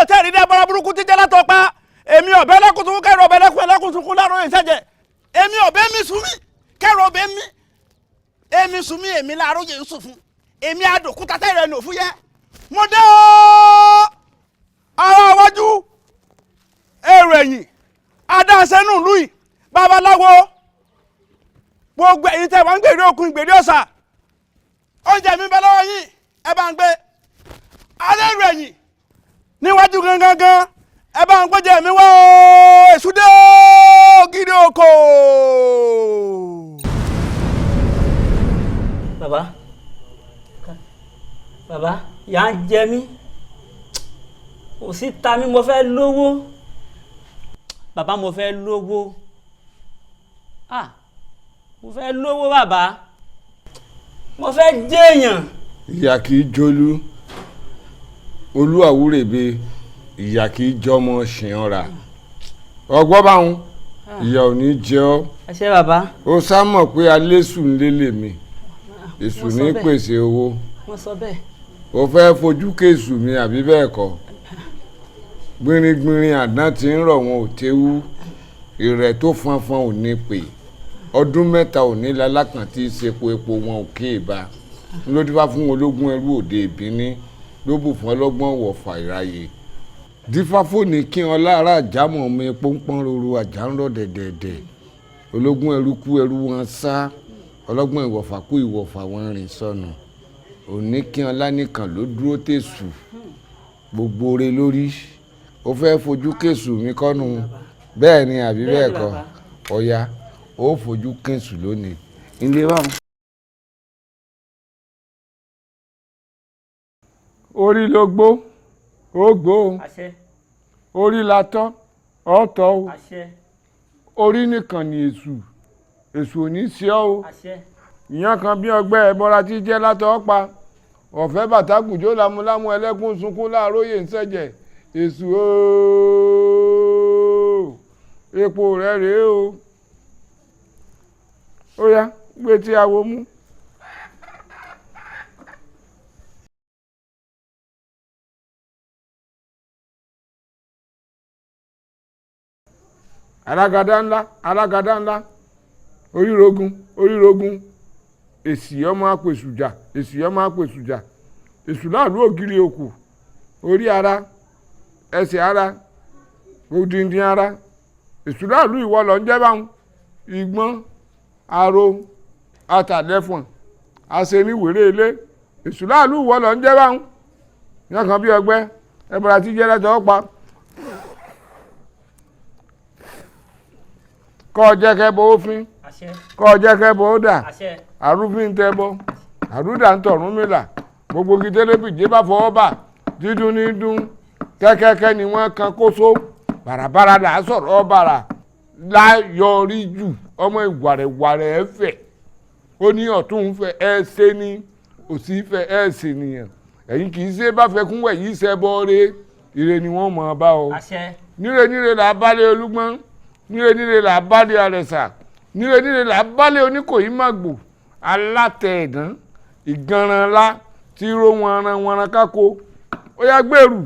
tẹ́ ìrírí abọ́ra burúkú tí jẹ́ látọ̀ pa. Èmi ọ̀bẹ lẹ́kùn kẹrù ọ̀bẹ lẹ́kùn ẹlẹ́kùn sunkún láròyè ìṣẹ̀jẹ̀. Èmi ọ̀bẹ mi sùn mí kẹrù ọ̀bẹ mi. Èmi sùn mí èmi láròyè ń sùn fún. Èmi àdòkúta tẹ́ ìrẹ́nu òfúyẹ́. Mo dé o. Ara iwájú, èrò ẹ̀yìn, adáṣẹ́nù ìlú yìí, babaláwo, gbogbo ẹ̀yin tẹ́ wá ń gbèrè òkun ìgbèrè ọ̀sà, oúnjẹ mi bẹ lọ́wọ́ yín, ẹ bá ń gbé. Alẹ́ èrò ẹ̀yìn níwájú gangan gan, ẹ bá ń gbọ́jẹ mi wá o, èṣù dé o, gidi oko. Bàbá, bàbá, ìyà ń jẹ mí, kò sí ta mí, mo fẹ́ lówó. Bàbá, mo fẹ́ lówó. Ah, mo fẹ́ lówó bàbá, mo fẹ́ jẹ́yàn. Ìyà kì í jolú olú àwúrèbe, ìyà kì í jọmọ ṣìnra ọgbọ́n báwọn, ìyà ò ní jẹ ọ́. Ẹ ṣé bàbá. Ó sá mọ̀ pé alésù ń lélẹ̀ mi, èṣù ní pèsè owó. Wọ́n sọ bẹ́ẹ̀. O fẹ́ fojú kéṣù mi àbí bẹ́ẹ̀ kọ́? Gbìnríngbìnrín àdán tí ń rọ̀ wọn ò téwú, ìrẹ̀ tó fanfan ò ní pè. Ọdún mẹ́ta ò ní lalákàn tí í sepo epo wọn ò kéèbá ló dífá fún ológun ẹrú òde ìbíní ló bù fún ọlọ́gbọ́n wọ̀fà ìráyè dífáfóònì kí wọn lára àjámọ̀ ọmọ epo ń pọ́n roro àjà ń rọ̀ dẹ̀dẹ̀dẹ̀. Ológun ẹrú kú, ẹrú wọn sá. Ọlọ́gbọ́n ìwọ̀fà kú, ìwọ̀fà wọn rìn sọnù. Òní kí wọn lánìkàn ló dúró tèṣù gbogbo ore lórí. Ó fẹ́ fojú kéṣù mi kọ́nu, bẹ́ẹ̀ ni àbí bẹ́ẹ̀ kọ́? Ọ̀ya, ó fojú kéṣù lónìí ilé wa. Orí ló gbó, ó gbó o. Orí la tọ́, ọ́ tọ́ o. Orí nìkan ni èṣù, èṣù ò ní sí ọ o. Ìyẹn kan bí ọgbẹ́ ẹ̀bọra tí jẹ́ látọ̀ pa ọ̀fẹ́ bàtàkùjó lámúlámú ẹlẹ́kùn sunkún láàróyè ń ṣẹ̀jẹ̀. Èṣù ooo, epo rẹ̀ rèé o. Ó yá, gbé tí a wo mú. Alágàdá ńlá, alágàdá ńlá, orírogun, orírogun, èsì ọmọ apèsùjà, èsì ọmọ apèsùjà, èsù láàlú ògiri òkú, orí ara, ẹsẹ̀ ara, odindin ara, èsù láàlú ìwọ lọ ń jẹ́ báwọn. Ìgbọ́n aro atàlẹ́fọ̀n àṣeníwèrè ilé, èsù láàlú ìwọ lọ ń jẹ́ báwọn. Yàn kan bí ọgbẹ́ ẹbọra tí jẹ́ lẹ́tọ̀ọ́ pa. Kọ́ ọ jẹ́ kẹ́ bọ́ ó fín, kọ́ ọ jẹ́ kẹ́ bọ́ ó dà, àrúfín tẹ́ bọ́, àrúdà ń tọ̀rún mìlà. Gbogbo gidélébìjẹ́ bá fọwọ́ bà dídún ní dún, kẹ́kẹ́kẹ́ ni wọ́n kan kóso, bàràbàrà là á sọ̀rọ̀ bàrà láyọrí jù. Ọmọ ìwàrẹ̀wàrẹ̀ ẹ fẹ̀, ó ní ọ̀tún fẹ́ ẹ ṣe ni, òsì fẹ́ ẹ ṣe nìyẹn. Ẹ̀yin kì í ṣe bá fẹ́ kún wẹ̀ yìí ṣẹ́ bọ́ re ire ni wọ́n mọ̀ bá ọ. Níre níre là á bá lé Olúgbọ́n, níre níre là á bá lé Àrẹ̀sà, níre níre là á bá lé Oníkòyí Màgbò alátẹ ẹ̀dán ìganranlá tí ró wọnran wọnran kákó. Ó yá gbèrú.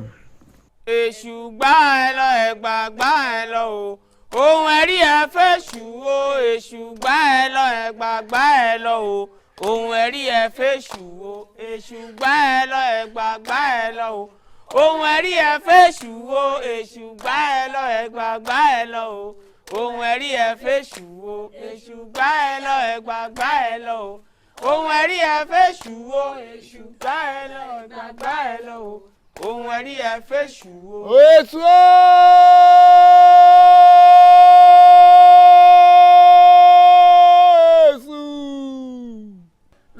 Èṣù gbá ẹ lọ, ẹ̀gbà gbá ẹ lọ o, ohun ẹ̀rí ẹ fẹ́ ṣù o. Èṣù gbá ẹ lọ, ẹ̀gbà gbá ẹ lọ o, ohun ẹ̀rí ẹ fẹ́ ṣù o. Èṣù gbá ẹ lọ, ẹ̀gbà gbá ẹ lọ o, ohun ẹ̀rí ẹ fẹ́ ṣù o. Èṣù gbá ẹ lọ, ẹ̀gbà gbá ẹ lọ o, ohun ẹ̀rí ẹ fẹ́ ṣù o. Èṣù gbá ẹ lọ, ẹ̀gbà gbá ẹ lọ o, ohun ẹ̀rí ẹ fẹ́ ṣù o. Èṣù gbá ẹ lọ, ẹ̀gbà gbá ẹ lọ o, ohun ẹ̀rí ẹ fẹ́ ṣù o. Èṣù èṣù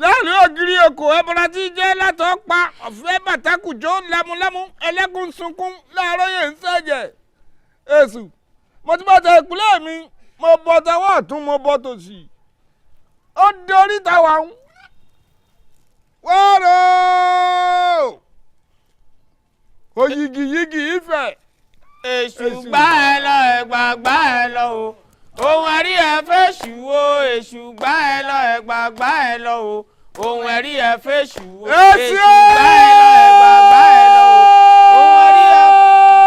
láàrin ògiri òkò ẹbọra tí jẹ́ látọ̀ pa ọ̀fẹ́ bàtàkùjọ lámúlámú ẹlẹ́kùn sunkún láàárọ̀ yẹn ń ṣẹ̀jẹ̀. Èṣù, mo ti bọ́ tẹ ìpínlẹ̀ mi, mo bọ́ tọwọ́ ọ̀tún, mo bọ́ tòsì, ó dorí tàwa ń wọ́ọ̀rọ̀ òyìgìyìgì ìfẹ́. Èṣù gbá ẹ lọ, ẹ̀gbà gbá ẹ lọ o, ohun ẹ̀rí ẹ fẹ́ ṣù o. Èṣù gbá ẹ lọ, ẹ̀gbà gbá ẹ lọ o, ohun ẹ̀rí ẹ fẹ́ ṣù o. Èṣù gbá ẹ lọ, ẹ̀gbà gbá ẹ lọ o, ohun ẹ̀rí ẹ fẹ́.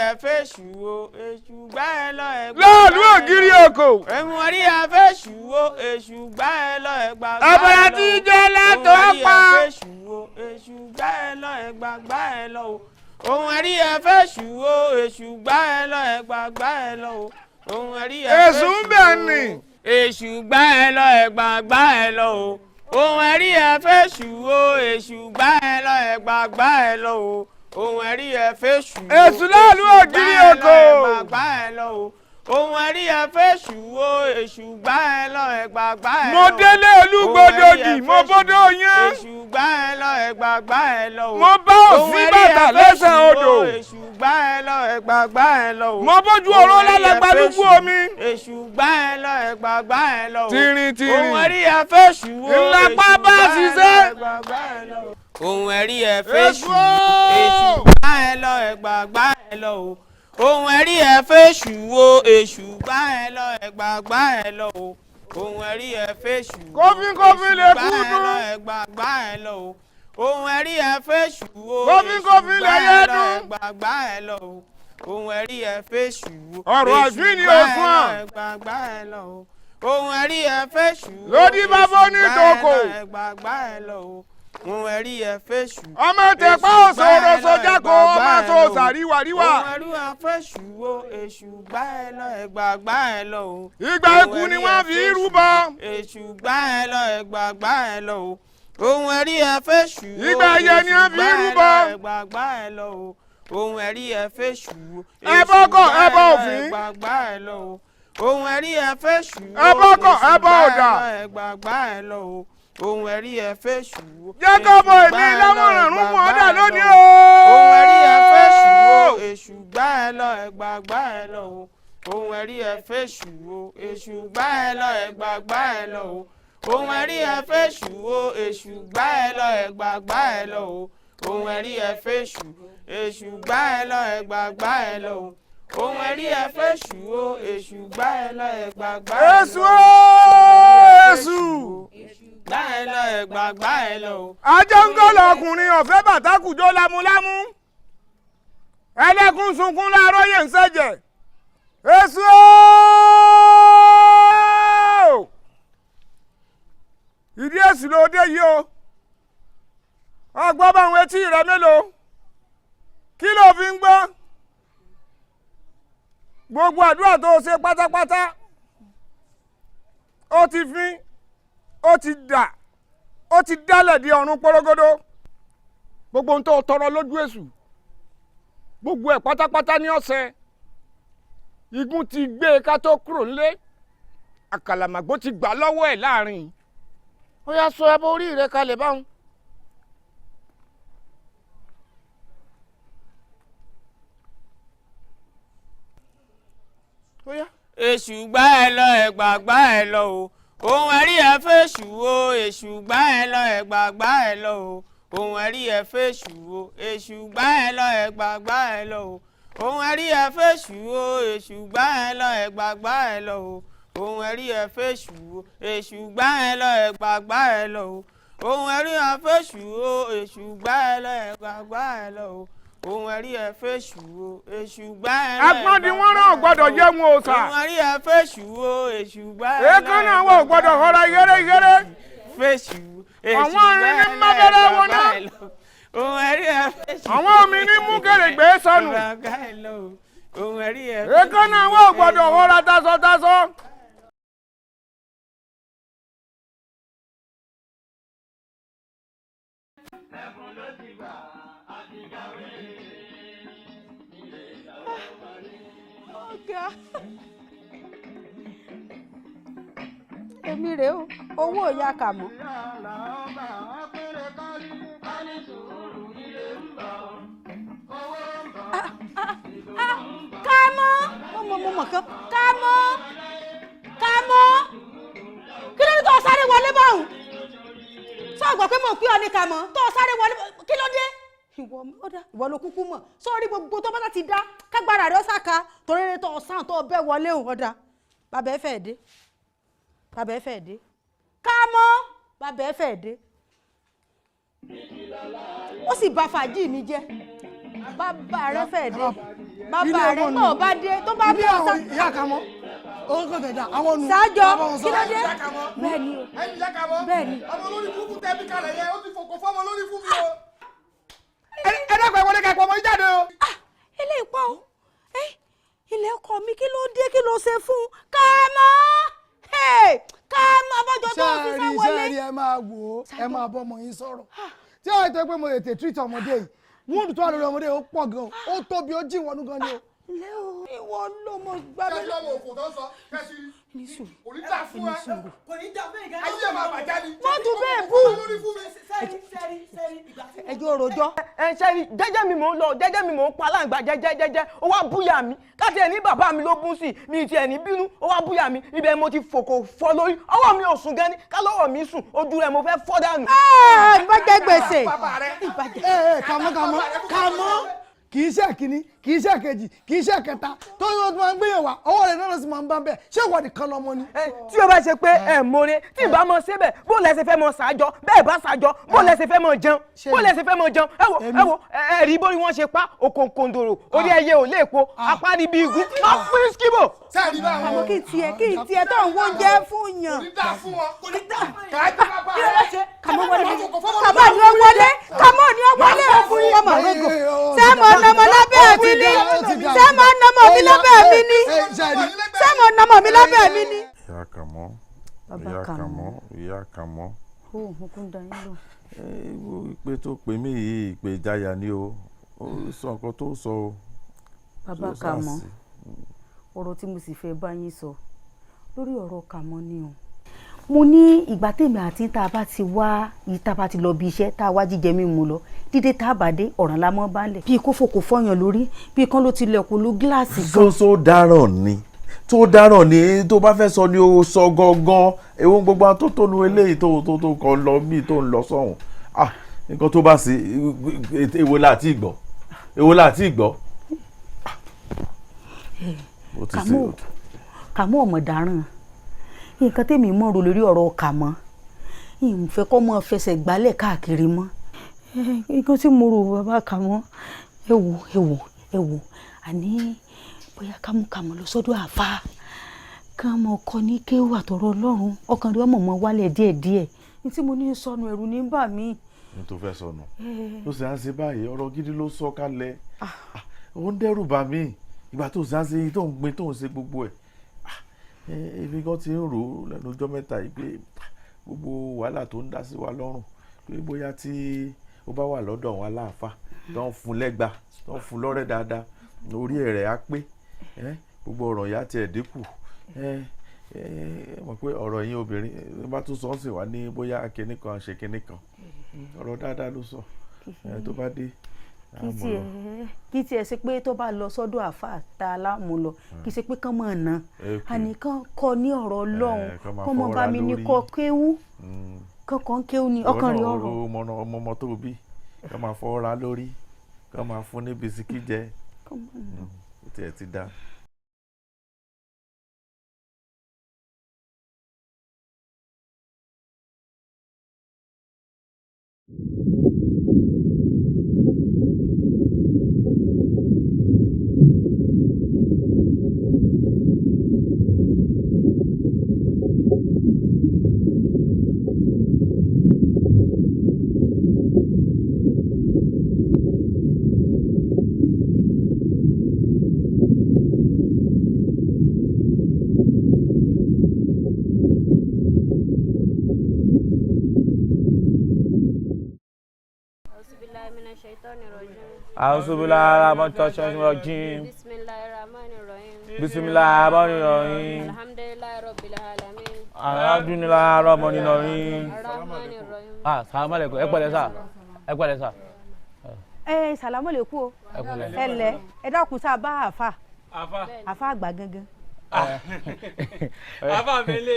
ẹ fèṣù o, èṣù gbá ẹ lọ ẹ̀gbà. Láàlú ògiri oko. Ohun ẹ̀rí ẹ fèṣù o, èṣù gbá ẹ lọ ẹ̀gbà gbá ẹ lọ. Ọ̀bàrà tí jẹ́ látọ̀ pa. Ohun ẹ̀rí ẹ fèṣù o, èṣù gbá ẹ lọ ẹ̀gbà gbá ẹ lọ o. Ohun ẹ̀rí ẹ fèṣù o, èṣù gbá ẹ lọ ẹ̀gbà gbá ẹ lọ o. Ohun ẹ̀rí ẹ Èṣù ń bẹ̀ nì. Èṣù gbá ẹ lọ ẹ̀gbà gbá ẹ lọ o. Ohun ẹ̀rí ẹ fèṣù o, èṣù gbá ẹ lọ ẹ̀gbà gbá ẹ lọ o. Ohun ẹ̀rí ẹ fèṣù o. Èṣù láàlú ògiri gbá ẹ lọ oko. ẹ̀gbà gbá ẹ lọ o. Ohun ẹ̀rí ẹ fèṣù o, èṣù gbá ẹ lọ ẹ̀gbà gbá ẹ lọ Mo o. délé Olúgbòdòdì, mo bọ́dọ̀ yán. Èṣù gbá ẹ lọ ẹ̀gbà gbá ẹ lọ o. Mo bá Ohun òsín ẹ̀rí bàtà ẹ lẹ́sẹ̀ fèṣù o, odò. èṣù gbá ẹ lọ ẹ̀gbà gbá ẹ lọ o. Mo bójú ọ̀rọ̀ Ohun ẹ̀rí ẹ lálàgbàlúgbú fèṣù, omi. Èṣù gbá ẹ lọ ẹ̀gbà gbá ẹ lọ o. Tìrìn tìrìn. Ohun ẹ̀rí ẹ fèṣù o. Ńlá èṣù pápá gbá ẹ lọ ṣiṣẹ́. ẹ̀gbà gbá ẹ lọ o. Ohun ẹ̀rí ẹ fèṣù Èṣù o. Èṣù gbá ẹ lọ ẹ̀gbà gbá ẹ lọ o. Ohun ẹ̀rí ẹ fèṣù o, èṣù gbá ẹ lọ ẹ̀gbà gbá ẹ lọ o. Ohun ẹ̀rí ẹ fèṣù o. Kófín kófín lè Èṣù gbá kú ẹ dún. lọ ẹ̀gbà gbá ẹ lọ o. Ohun ẹ̀rí ẹ fèṣù o. Kófín Èṣù kófín gbá lè ẹ yé lọ dún. ẹ̀gbà gbá ẹ lọ o. Ohun ẹ̀rí ẹ fèṣù o. Ọ̀rọ̀ Èṣù àfin ni gbá ó ẹ sún lọ à. ẹ̀gbà gbá ẹ lọ o. Ohun ẹ̀rí ẹ fèṣù o. Lódì bá Èṣù bọ́ ní gbá ẹ tòkò. lọ ẹ̀gbà gbá ẹ lọ o. Ohun ẹ̀rí ẹ fèṣù o. Ọmọ tẹ̀pá Èṣù gbá òṣòro ẹ lọ sọjá ẹ̀gbà kó gbá ọmọ ẹ tó lọ o. sàríwàríwà. Ohun ẹ̀rí ẹ fèṣù o. Èṣù gbá ẹ lọ ẹ̀gbà gbá ẹ lọ o. Ìgbà Ohun ikú ni ẹ̀rí wọ́n ẹ fi fèṣù rúbọ. Èṣù gbá ẹ lọ ẹ̀gbà gbá ẹ lọ o. Ohun ẹ̀rí ẹ fèṣù o. Ìgbà ẹyẹ ni wọ́n Èṣù fi gbá ẹ rúbọ. lọ ẹ̀gbà gbá ẹ lọ o. Ohun ẹ̀rí ẹ fèṣù o. Ẹbọ Èṣù kọ́, gbá ẹ ẹbọ lọ òfin. ẹ̀gbà gbá ẹ lọ o. Ohun ẹ̀rí ẹ fèṣù o. Ẹbọ kọ́, Èṣù ẹbọ gbá ẹ ọ̀dà. lọ ẹ̀gbà gbá ẹ lọ o. Ohun ẹ̀rí ẹ fèṣù o. Jẹ́ kọ́ bọ Èṣù èmi gbá ẹ lọ lámọ̀ràn ẹ̀gbà rún mọ́ gbá ọ́dà ẹ lọ lónìí o. o. Ohun ẹ̀rí ẹ fèṣù o. Èṣù gbá ẹ lọ ẹ̀gbà gbá ẹ lọ o. Ohun ẹ̀rí ẹ fèṣù o. Èṣù gbá ẹ lọ ẹ̀gbà gbá ẹ lọ o. Ohun ẹ̀rí ẹ fèṣù o. Èṣù gbá ẹ lọ ẹ̀gbà gbá ẹ lọ o. Ohun ẹ̀rí ẹ fèṣù. Èṣù gbá ẹ lọ ẹ̀gbà gbá ẹ lọ o. Ohun ẹ̀rí ẹ fèṣù o. Èṣù gbá ẹ lọ ẹ̀gbà gbá ẹ lọ o. Èṣù o, Èṣù. Gbá ẹ lọ ẹ̀gbà gbá ẹ lọ o. Ajá ń gọ́lọ̀ ọkùnrin ọ̀fẹ́ bàtàkùjọ lámúlámú. Ẹlẹ́kùn sunkún láàárọ̀ yẹn ń ṣẹ̀jẹ̀. Èṣù o. Ìdí èṣù ló dé yìí o. Ọgbọ́n báwọn etí rẹ mélòó. Kí ló fi ń gbọ́? Gbogbo àdúrà tó o ṣe pátápátá. Ó ti fín, ó ti dà, ó ti dálẹ̀ di ọ̀run pọ́rọ́gọ́dọ́. Gbogbo ohun tó tọrọ lójú èṣù, gbogbo ẹ̀ pátápátá ní ọ̀sẹ̀. Igun ti gbé e ká tó kúrò nílé. Àkàlàmàgbò ti gbà lọ́wọ́ ẹ̀ láàrin. Ó yá sọ ẹbọ orí rẹ kalẹ̀ báwọn. Ó yá. Èṣù gbá ẹ lọ ẹ̀gbà gbá ẹ lọ o. Ohun ẹ̀rí ẹ fèṣù o. Èṣù gbá ẹ lọ ẹ̀gbà gbá ẹ lọ o. Ohun ẹ̀rí ẹ fèṣù o. Èṣù gbá ẹ lọ ẹ̀gbà gbá ẹ lọ o. Ohun ẹ̀rí ẹ fèṣù o. Èṣù gbá ẹ lọ ẹ̀gbà gbá ẹ lọ o. Ohun ẹ̀rí ẹ fèṣù o. Èṣù gbá ẹ lọ ẹ̀gbà gbá ẹ lọ o. Ohun ẹ̀rí ẹ fèṣù o. Èṣù gbá ẹ lọ ẹ̀gbà gbá ẹ lọ o. Ohun ẹ̀rí ẹ fèṣù o. Èṣù gbá ẹ lọ Agbọ́n ẹ̀gbà di wọ́n rán gbá ẹ gbọ́dọ̀ lọ o. jẹ́ wọn òòṣà. Ohun ẹ̀rí ẹ fèṣù o. Èṣù gbá ẹ lọ Èékánná wọn ò gbọ́dọ̀ họra yẹ́rẹ́yẹ́rẹ́. Fèṣù. Àwọn irin ní mábẹ́rẹ́ wọn náà. Ohun ẹ̀rí ẹ fèṣù. Àwọn omi ní mú kèrègbè sọnù. Ẹ̀gbà gbá ẹ lọ o. Ohun ẹ̀rí ẹ fèṣù. Èékánná wọn ò gbọ́dọ̀ họra tasọtasọ. Ọ̀gá. Èmi rèé o, owó ìyá kà mọ́. Kámọ́, mo mọ̀ kán. Kámọ́, Kámọ́, kí ló dé tó o sáré wọlé báwọn? Sọ gbọ́ pé mo pè ọ́ ní Kámọ́, tó o sáré wọlé, kí ló dé? Ìwọ ọ̀dà, ìwọ ló kúkú mọ̀. Sórí gbogbo tó bá ti dá, kágbára rẹ̀ ó sàka, torí rẹ̀ tó o sàn tó o bẹ́ wọlé òun ọ̀dà. Bàbá ẹ fẹ́ dé. Bàbá ẹ fẹ́ dé. Kámọ́, bàbá ẹ fẹ́ dé. Ó sì bà fàájì mi jẹ́. Bàbá rẹ fẹ́ dé, bàbá rẹ tó bá dé tó bá bí ọ̀sán. Ìyá Kàmọ́, orúkọ tẹ̀dá àwọn nù. Sájọ, kí ló dé? Bẹ́ẹ̀ ni o, bẹ́ẹ̀ ni. Ọmọ lórí burúkú tẹ́ bí kalẹ̀ yẹn, ó ti fòkò fọ́mọ lórí fún mi o. Ẹ dẹ́kun, ẹ wọlé ká ẹ pọ̀ ọmọ yín jáde o. Eléyìí pọ̀ o. Ilé ọkọ mi, kí ló dé? Kí ló ṣe fún Kàmọ́? Kàmọ́, abájọ tó fi sá wọlé. Sẹ́ẹ̀rì, ẹ máa wò ó, ẹ máa bọ́ ọmọ yín sọ̀rọ̀. Tí àwọn ètò pé mo tètè treat ọmọdé yìí, wound tó wà lórí ọmọdé yìí ó pọ̀ gan, ó tóbi, ó jìn wọnú gan ni o. Ilé o, ìwọ ló mọ gbà mí. Kẹ́sì ọmọ òfò tó ń sọ, kẹ́sì kò ní dà fún ẹ. Kò ní dà fún ẹ. Ayé ẹ̀ máa bàjẹ́ ni. Wọ́n tún bẹ́ẹ̀ bú. Ẹjọ́ rojọ́. Ẹ ṣe rí, jẹ́jẹ́ mi mò ń lọ, jẹ́jẹ́ mi mò ń pa aláǹgbá jẹ́jẹ́ jẹ́jẹ́, ó wá búyà mi. Káti ẹ̀ ní bàbá mi ló bú sí mi, ti ẹ̀ ní bínú, ó wá búyà mi. Ibẹ̀ mo ti fòkò fọ́ lórí. Ọwọ́ mi ò sùn gan ni, ká lọ́wọ́ mi sùn, ojú rẹ̀ mo fẹ́ fọ́ dànù. Ẹ bá jẹ gbèsè. Ẹ ẹ Kàmọ́, Kàmọ́, Kàmọ́, kì í ṣe kínní, kì í ṣe kejì, kì í ṣe kẹta tó yóò máa ń gbéyàn wá, ọwọ́ rẹ̀ náà ló sì máa ń bá bẹ́ẹ̀. Ṣé ìwọ nìkan lọmọ ni? Tí o bá ṣe pé ẹ mọ̀re tí ìbá mọ síbẹ̀, bó lẹ ṣe fẹ́ mọ ṣàjọ? Bẹ́ẹ̀ bá ṣàjọ, bó lẹ ṣe fẹ́ mọ jẹun? Bó lẹ ṣe fẹ́ mọ jẹun? Ẹ wo, ẹ wo, ẹ rí bórí wọn ṣe pa òkòǹkòǹdòrò, orí ẹyẹ ò lè po apá ní bí igun má fún skibo. Àmọ́ kí n tiẹ̀ tó ń wọ́njẹ fún yàn. Kò ní dà fún wọn, kò ní dà kàá jẹ́ bàbá rẹ̀. Kàmọ́ wọlé, Kàmọ́ ni ó wọlé, Kàmọ́ ni ó wọlé. Ọmọ rogo, ṣé mo nọmọ lábẹ́ mi ni? Ṣé mo nọmọ mi lábẹ́ mi ni? Ṣé mo nọmọ mi lábẹ́ mi ni? Ìyá Kàmọ́, Bàbá Ìyá Kàmọ́. Kàmọ́, Ìyá Kàmọ́. Ó mo kún da yín lò. Ìpè tó pè mí yìí, ìpè ìjayà ni o. Ó sọ nǹkan tó sọ o. Bàbá Tó sá Kàmọ́, sí. ọ̀rọ̀ tí mo sì fẹ́ bá yín sọ lórí ọ̀rọ̀ Kàmọ́ ni o. Mo ní ìgbà tèmi àti tá a bá ti wá yìí, tá a bá ti lọ bí iṣẹ́, tá a wá jíjẹ mímu lọ, dídé tá a bá dé, ọ̀ràn la mọ́ bá ń lẹ̀. Bíi kó fòkò fọyàn lórí, bíi kán ló ti lẹ̀kùn lu gíláàsì kan. Tó dáràn ni, tó dáràn ni, tó bá fẹ́ sọ ni o sọ gangan. Ewu gbogbo àwọn tó tónu eléyìí tó kàn lọ míì tó ń lọ sọ́hùn. Ah, nǹkan tó bá sí, èwo la àti ìgbọ́, èwo la àti ìgbọ́. Ó ti ṣe. Kàmọ́, Kàmọ́ ọmọ dáràn. Nǹkan tèmi mọ̀ rò lórí ọ̀rọ̀ Kàmọ́, ìfẹ́ kọ́ mọ́ fẹsẹ̀ gbálẹ̀ káàkiri mọ́. Nǹkan tí mo rò, bàbá Kàmọ́, ẹ wò, ẹ wò, ẹ wò, àní bóyá ká mú Kàmọ́ lọ sọ́dọ̀ àáfàá, ká mọ ọkọ ní kéwù àtọ̀rọ̀ Ọlọ́run, ọkàn rẹ̀ ọmọ mọ wálẹ̀ díẹ̀díẹ̀. Ní tí mo ní sọnù, ẹ̀rù ní bà mí. Ní tó fẹ́ sọnù ló sì á ṣe báyìí, ọ̀rọ̀ gidi ló sọ kalẹ̀. Ó ń dẹ́rù bà mí ìgbà tó sì á ṣe tó ń gbin tó ń ṣe gbogbo ẹ̀. Èmi gan ti ń rò ó lẹ́nu ọjọ́ mẹ́ta yìí pé gbogbo wàhálà tó ń dá sí wa lọ́rùn, pé bóyá tí ó bá wà lọ́dọ̀ àwọn aláàfáà tó ń fún lẹ́gba, tó ń fún lọ́rẹ́ dáadáa, orí ẹ̀ rẹ̀ á pé, gbogbo ọ̀rọ̀ ìyá tiẹ̀ dínkù. Mọ̀ pé ọ̀rọ̀ yín obìnrin bá tún sọ ọ́ sì wá ní bóyá kinní kan ṣe kinní kan, ọ̀rọ̀ dáadáa ló sọ. Tó bá dé, á Kí mú tiẹ̀ lọ. kí tiẹ̀ ṣe pé tó bá lọ sọ́dọ̀ àáfàá tá a láàmú lọ, kì í ṣe pé kán mọ̀ ọ́nà, àní kán kọ́ ní ọ̀rọ̀ Ọlọ́run, Kán máa kán mọ̀ bá fọwọ́ra mi ní lórí. kọ́ kéwú, kán kéwú ni ọkàn rí ọ̀rọ̀. Ọmọ ọmọ ọmọ tó bí, kán máa fọwọ́ra lórí, kán máa fún ní bisikí jẹ. Kán mọ̀ ọ́nà. Tiẹ̀ ti da. أعوذ بالله من الشيطان الرجيم. بسم الله الرحمن الرحيم. بسم الله الرحمن الرحيم. الحمد لله رب العالمين. الحمد لله رب العالمين. الرحمن الرحيم. Ah, salamu aleykum, ẹ pẹ̀lẹ́ sà, ẹ pẹ̀lẹ́ sà. Ẹ sàlámù lè kú o. Ẹ pẹ̀lẹ́. Ẹ lẹ, ẹ dákun, sáà bá àáfà, àáfà àgbà gangan. Àfà mi lè.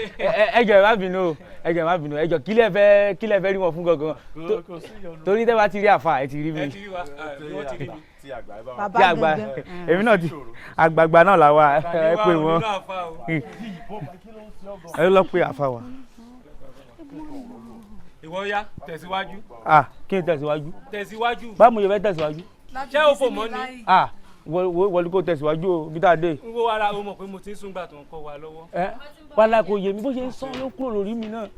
Ẹ jọ̀ọ́, ẹ má bínú o, ẹ jọ̀ọ́, ẹ má bínú. Ẹ jọ̀ọ́, kí lẹ fẹ́ rí wọn fún gangan? Torí tẹ́ bá ti rí àfà, ẹ ti rí mi. Ẹ ti rí wa, wọ́n ti rí mi. Bàbá Tí àgbà gangan. Èmi náà ti àgbààgbà náà là wà. Ẹ pè wọ́n, ẹ lọ pé àfà wa. Ìwọ ya tẹ̀síwájú. Ah, kí n tẹ̀síwájú? Tẹ̀síwájú. Báwo mo ṣe fẹ́ tẹ̀síwájú? Ṣé o fò mọ́ ni. Ah, wọlé kó tẹ̀síwájú o bí tá a dé. N wo ara o mọ̀ pé mo ti ń sùn gbà tó ń kọ́ wa lọ́wọ́. Ẹ wàhálà kò yé mi bó ṣe ń sọ ló kúrò lórí mi náà.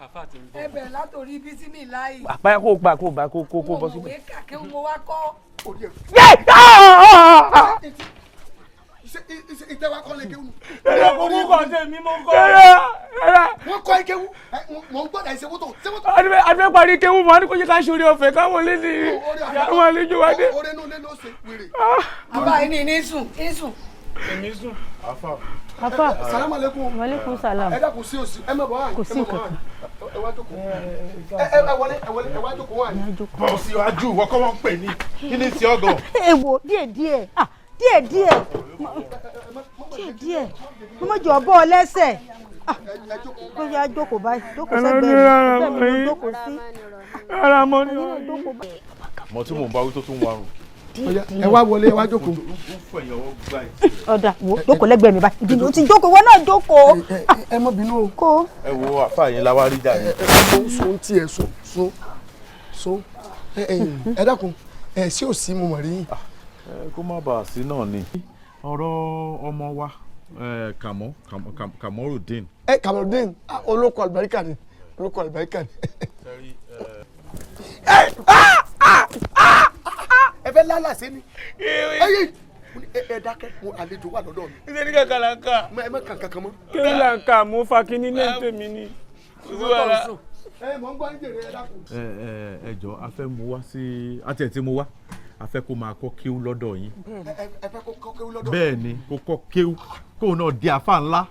Àfa ti ń bọ̀. Ẹ bẹ̀rẹ̀ látòrí bísímìláì. Àpáyà kó gbà kó bá kó kó kó bọ́ síbẹ̀. Mo mọ̀wé kàkẹ́ mo wá kọ́. Ìtẹ́wá kọ́ lè kéwù. Mo kọ́ ṣe mi mo kọ́. Wọ́n kọ́ ikewu. Mò ń gbọ́dọ̀ ìṣèwọ́tò. Adúlẹ̀ parí kéwù mọ́ ní kò yẹ ká ṣe orí ọ̀fẹ́ káwọn lé ní àwọn àlejò wa dé. Oore inú ilé ló ṣe wèrè. Àbá yìí ní ní sùn ní sùn. Èmi sùn. Afa. Afa. Salamu alaikum. Walaikum salam. Ẹ dákun sí òsì. Ẹ má bọ̀ wá. Kò sí nǹkan kan. Ẹ wá jókòó. Ẹ wọlé ẹ wọlé ẹ wá jókòó wá. Bọ̀ sí iwájú ìwọ kọ́ wọ́n ń pè ní kí ni ti ọgàn. Ẹ wo díẹ̀ díẹ̀ ah díẹ̀ díẹ̀ díẹ̀ díẹ̀ mo mọ̀ jọ bọ́ ọ lẹ́sẹ̀ ah ó yá jókòó báyìí jókòó sẹ́gbẹ̀ẹ́ mi ẹgbẹ́ mi ló jókòó sí. Rárá mo ní. Mo tí mò ń bá wí tó tún warùn. Ẹ wá wọlé ẹ wá jókòó. Ọ̀dà wo jókòó lẹ́gbẹ̀ẹ́ mi báyìí ìdìbò ti jókòó ìwọ náà jókòó. Ẹ má bínú o. Kó. Ẹ wo àfa yẹn la wá rí jà yẹn. Ẹ sún tiẹ̀ sún sún sún ẹ dákun ẹ sí òsì mo mọ̀ rí yín. Kó má bàa sí náà ni. Ọ̀rọ̀ ọmọ wa Kàmọ́ Kamorudeen. Ẹ Kamorudeen olóko àlùbáríkà ni olóko àlùbáríkà ni. Ẹ fẹ́ lálà sí ni. Ẹ dákẹ́ mo àlejò wà lọ́dọ̀ mi. Ṣé ní kankan là ń kà? Ẹ má kàn kankan mọ́. Kí ló là ń kà? Mo fa kinní ní tèmi ni. Ẹ mọ̀ ń gbọ́ ní jèrè ẹ dákun. Ẹ jọ a fẹ́ mú wá sí àti ẹ̀ tí mo wá a fẹ́ kó máa kọ́ kéwú lọ́dọ̀ yín. Ẹ fẹ́ kó kọ́ kéwú lọ́dọ̀. Bẹ́ẹ̀ ni kó kọ́ kéwú kóun náà di àfa ńlá.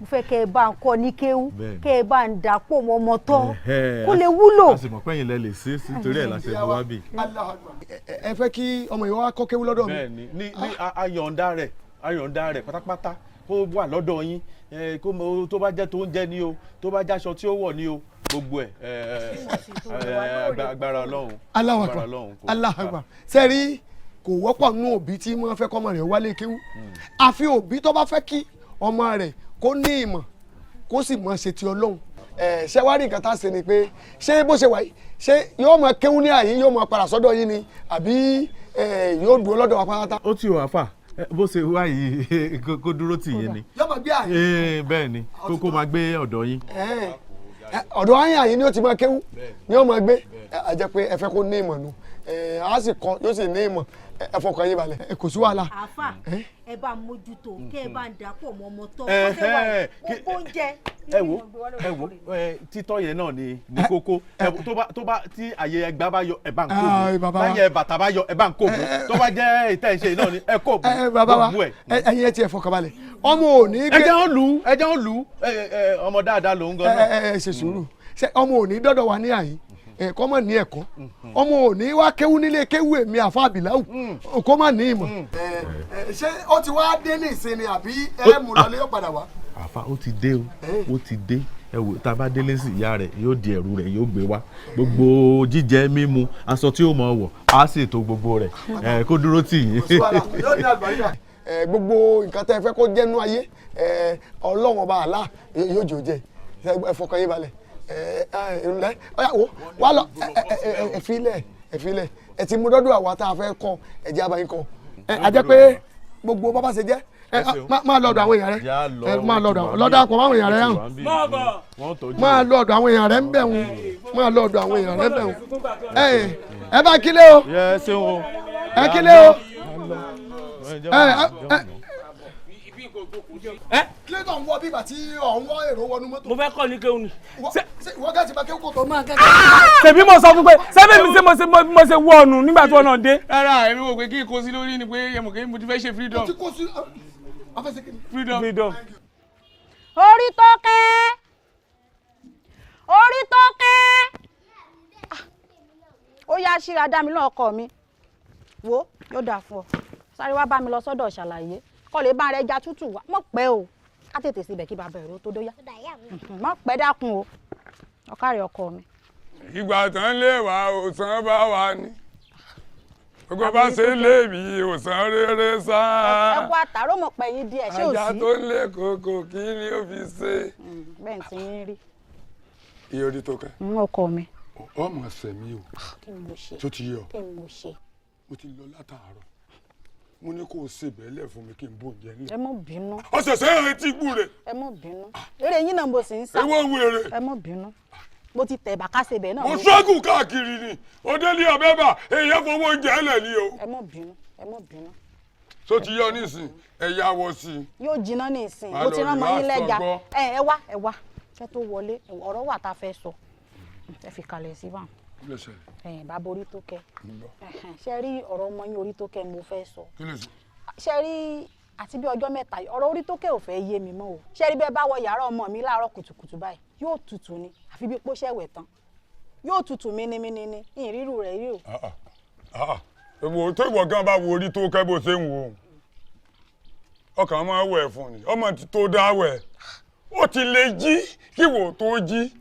Mo fẹ́ kẹ́ ẹ bá ń kọ́ ní kéwú kẹ́ ẹ bá ń dàpọ̀ mọ́ ọmọ tọ́ kó lè wúlò. A sì mọ̀ pé ẹ̀yin lẹ lè ṣe é sí torí ẹ̀ la ṣe mú wá bì. Ẹ fẹ́ kí ọmọ yìí wá kọ́ kéwú lọ́dọ̀ mi. Bẹ́ẹ̀ni ní ayọ̀ǹda rẹ̀ pátápátá kó wà lọ́dọ̀ yín kó tó bá jẹ́ tó ń jẹ ní o tó bá jáṣọ tí ó wọ̀ ní o gbogbo ẹ̀ agbára Ọlọ́run. Allahu Akbar Allahu Akbar. Sẹ́rí kò wọ́pọ̀ nínú òbí tí wọ́n fẹ́ kọ́mọ rẹ̀ wálé kéwú àfi òbí tó bá fẹ́ kí ọmọ rẹ̀ kó ní ìmọ̀ kó sì mọ̀ ṣe ti Ọlọ́run. Ṣé wá rí nǹkan tá a ṣe ni pé ṣé bó ṣe wà yìí ṣé yóò máa kéwú ní àyín yóò máa padà sọ́dọ̀ yín ni àbí yóò dúró lọ́dọ̀ wa pátá. Ó ti wà fà bó ṣe wá yìí kó dúró tì yín ni. Yóò máa gbé àyín. Bẹ́ẹ̀ ni kó máa gbé ọ̀dọ̀ yín. Ọ̀dọ̀ àyín àyín ni ó ti máa kéwú ni ó máa gbé a jẹ́ pé ẹ fẹ́ kó ní ìmọ̀ nù a sì kọ́ yóò sì ní ìmọ̀ ẹ fọkàn yín balẹ̀ kò sí wàhálà. Àáfà ẹ bá mójútó kẹ ẹ bá ń dàpọ̀ mọ́ ọmọ tọ́ kó ṣe wà gbogbo oúnjẹ. Ẹ wo ẹ wo títọ́ yẹn náà ni ní kókó tó bá tí àyè ẹgbàá bá yọ ẹ bá ń kó bò báyẹ bàtà bá yọ ẹ bá ń kó bò tó bá jẹ́ ìtẹ́ ìṣe náà ni ẹ kó bò gbogbo ẹ. Ẹ̀yin ẹ ti ẹ fọkàn balẹ̀ ọmọ ò ní. Ẹ jẹ́ ń lù ẹ jẹ́ ń lù ọmọ dáadáa lòún gan náà. Ẹ ṣe sùúrù ọmọ ò ní dọ́dọ̀ wa ní àyín kọ́ mọ̀ ní ẹ̀kọ́ ọmọ ò ní wá kéwú nílé kéwú èmi àfa àbíláwù kó má ní ìmọ̀. Ṣé ó ti wá dé ní ìsinmi àbí ẹ mú lọ lé yóò padà wá. Àfa ó ti dé o ó ti dé ẹ wò tá a bá délé sí ìyá rẹ̀ yóò di ẹ̀rù rẹ̀ yóò gbé wá gbogbo jíjẹ mímu aṣọ tí ó mọ̀ wọ̀ á sì tó gbogbo rẹ̀ kó dúró tì yín. Gbogbo nǹkan tẹ́ ẹ fẹ́ kó jẹ́nu ayé Ọlọ́run ọba àlá yóò jò jẹ ẹ fọkàn yín balẹ̀ ẹ wá lọ ẹ filẹ̀ ẹ filẹ̀ ẹ ti mú dọ́dọ̀ àwa tá a fẹ́ kọ́ ẹ jẹ́ abayín kọ́ ẹ a jẹ́ pé gbogbo bàbá ṣe jẹ́ ẹ máa lọ ọ̀dọ̀ àwọn èèyàn rẹ máa lọ ọ̀dọ̀ lọ́dọ̀ àpọ̀ máwọn èèyàn rẹ hàn máa lọ ọ̀dọ̀ àwọn èèyàn rẹ ń bẹ̀ wọn máa lọ ọ̀dọ̀ àwọn èèyàn rẹ ń bẹ̀ wọn ẹ bá kílé o ẹ kílé o ẹ Kílẹ̀ tó ń wọ bíbà tí ọ̀ ń wọ èrò wọnú mọ́tò. Mo fẹ́ kọ́ ní kéwù ni. Ìwọ gẹ́gẹ́ ti bá kéwù kò tó. Ṣèbí mo sọ fún pé ṣebí mi ṣe mo ṣe wọ ọ̀nù nígbà tí wọ́n náà dé. Rárá èmi wò pé kí n kó sí lórí ni pé ẹmọ kí mo ti fẹ́ ṣe freedom. O ti kó sí afẹ́sẹ̀ kí ni. Freedom. Orí tó kẹ́ orí tó kẹ́ ó yá síra dá mi náà ọkọ mi wo yóò dáa fún ọ sáré wá bá mi lọ sọ́dọ̀ ṣàlàyé kọ́ lè bá rẹ ja tútù wá mọ̀ pẹ́ o ká tètè síbẹ̀ kí bàbá ẹ̀rọ tó dóyá mọ̀ pẹ́ dákun o ọ̀kàrẹ̀ ọkọ mi. Ìgbà tán lè wá òsán bá wa ní gbogbo bá ṣe lè mi òsán rere sá. Ẹ kú àtàrò mọ̀ pẹ́ yín díẹ̀ ṣé ò sí. Ajá tó ń lé koko kí ni ó fi ṣe. Bẹ́ẹ̀ tí yín rí. Iye orí tó kẹ́. Ọkọ mi. Ọmọ sẹ̀mí o Kí ni mo ṣe tó ti yọ kí ni mo ṣe. Mo ti lọ látàárọ̀, mo ní kó o ṣe bẹ́ẹ̀lẹ̀ fún mi kí n bó oúnjẹ nílẹ̀. Ẹ mọ̀ bínú. Ọ̀sẹ̀sẹ̀ rẹ̀ ti gbúre. Ẹ mọ̀ bínú, eré yín náà mo sì ń sá. Ewé ń wèrè. Ẹ mọ̀ bínú, mo ti tẹ̀ bàkà ṣe bẹ́ẹ̀ náà. Mo ṣọ́gùn káàkiri ni òdélé ọbẹ̀ bà èèyàn fowó oúnjẹ ẹlẹ̀ ni o. Ẹ mọ̀ bínú, ẹ mọ̀ bínú. Tó ti yọ nísìn, ẹ yá wọ sí i. Yóò jiná ní ìsìn. Má Mo ti lọ rán ọmọ yín relax, lẹ́ja. ọgbọ́. Ẹ wá, ẹ wá, kẹ́ tó wọlé, ọ̀rọ̀ wà tá a fẹ́ sọ. Ẹ fi kalẹ̀ sí báwọn. Kí ló ṣẹlẹ̀? Ẹ̀yìn bàbá orí tó kẹ́. Ń bọ̀. Ṣe rí ọ̀rọ̀ ọmọ yín orí tó kẹ́ mo fẹ́ sọ. Kí ló ṣe? Ṣe rí àti bí ọjọ́ 3 yìí, ọ̀rọ̀ orí tó kẹ́ ò fẹ́ yé mi mọ́ o. Ṣe rí bẹ́ẹ̀ bá wọ yàrá ọmọ mi láàárọ̀ kùtùkùtù báyìí, yóò tutù ni, àfi bí pósẹ̀ wẹ̀ tán, yóò tutù mínímíní ni, ìrírù rẹ̀ yóò. Wo tó ìwọ gan bá wo orí tó kẹ́ bó ṣe ń wo ọkàn máa wẹ̀ fún ni, ọmọ ti tó dá wẹ̀, ó ti lè jí kí wò tó jí,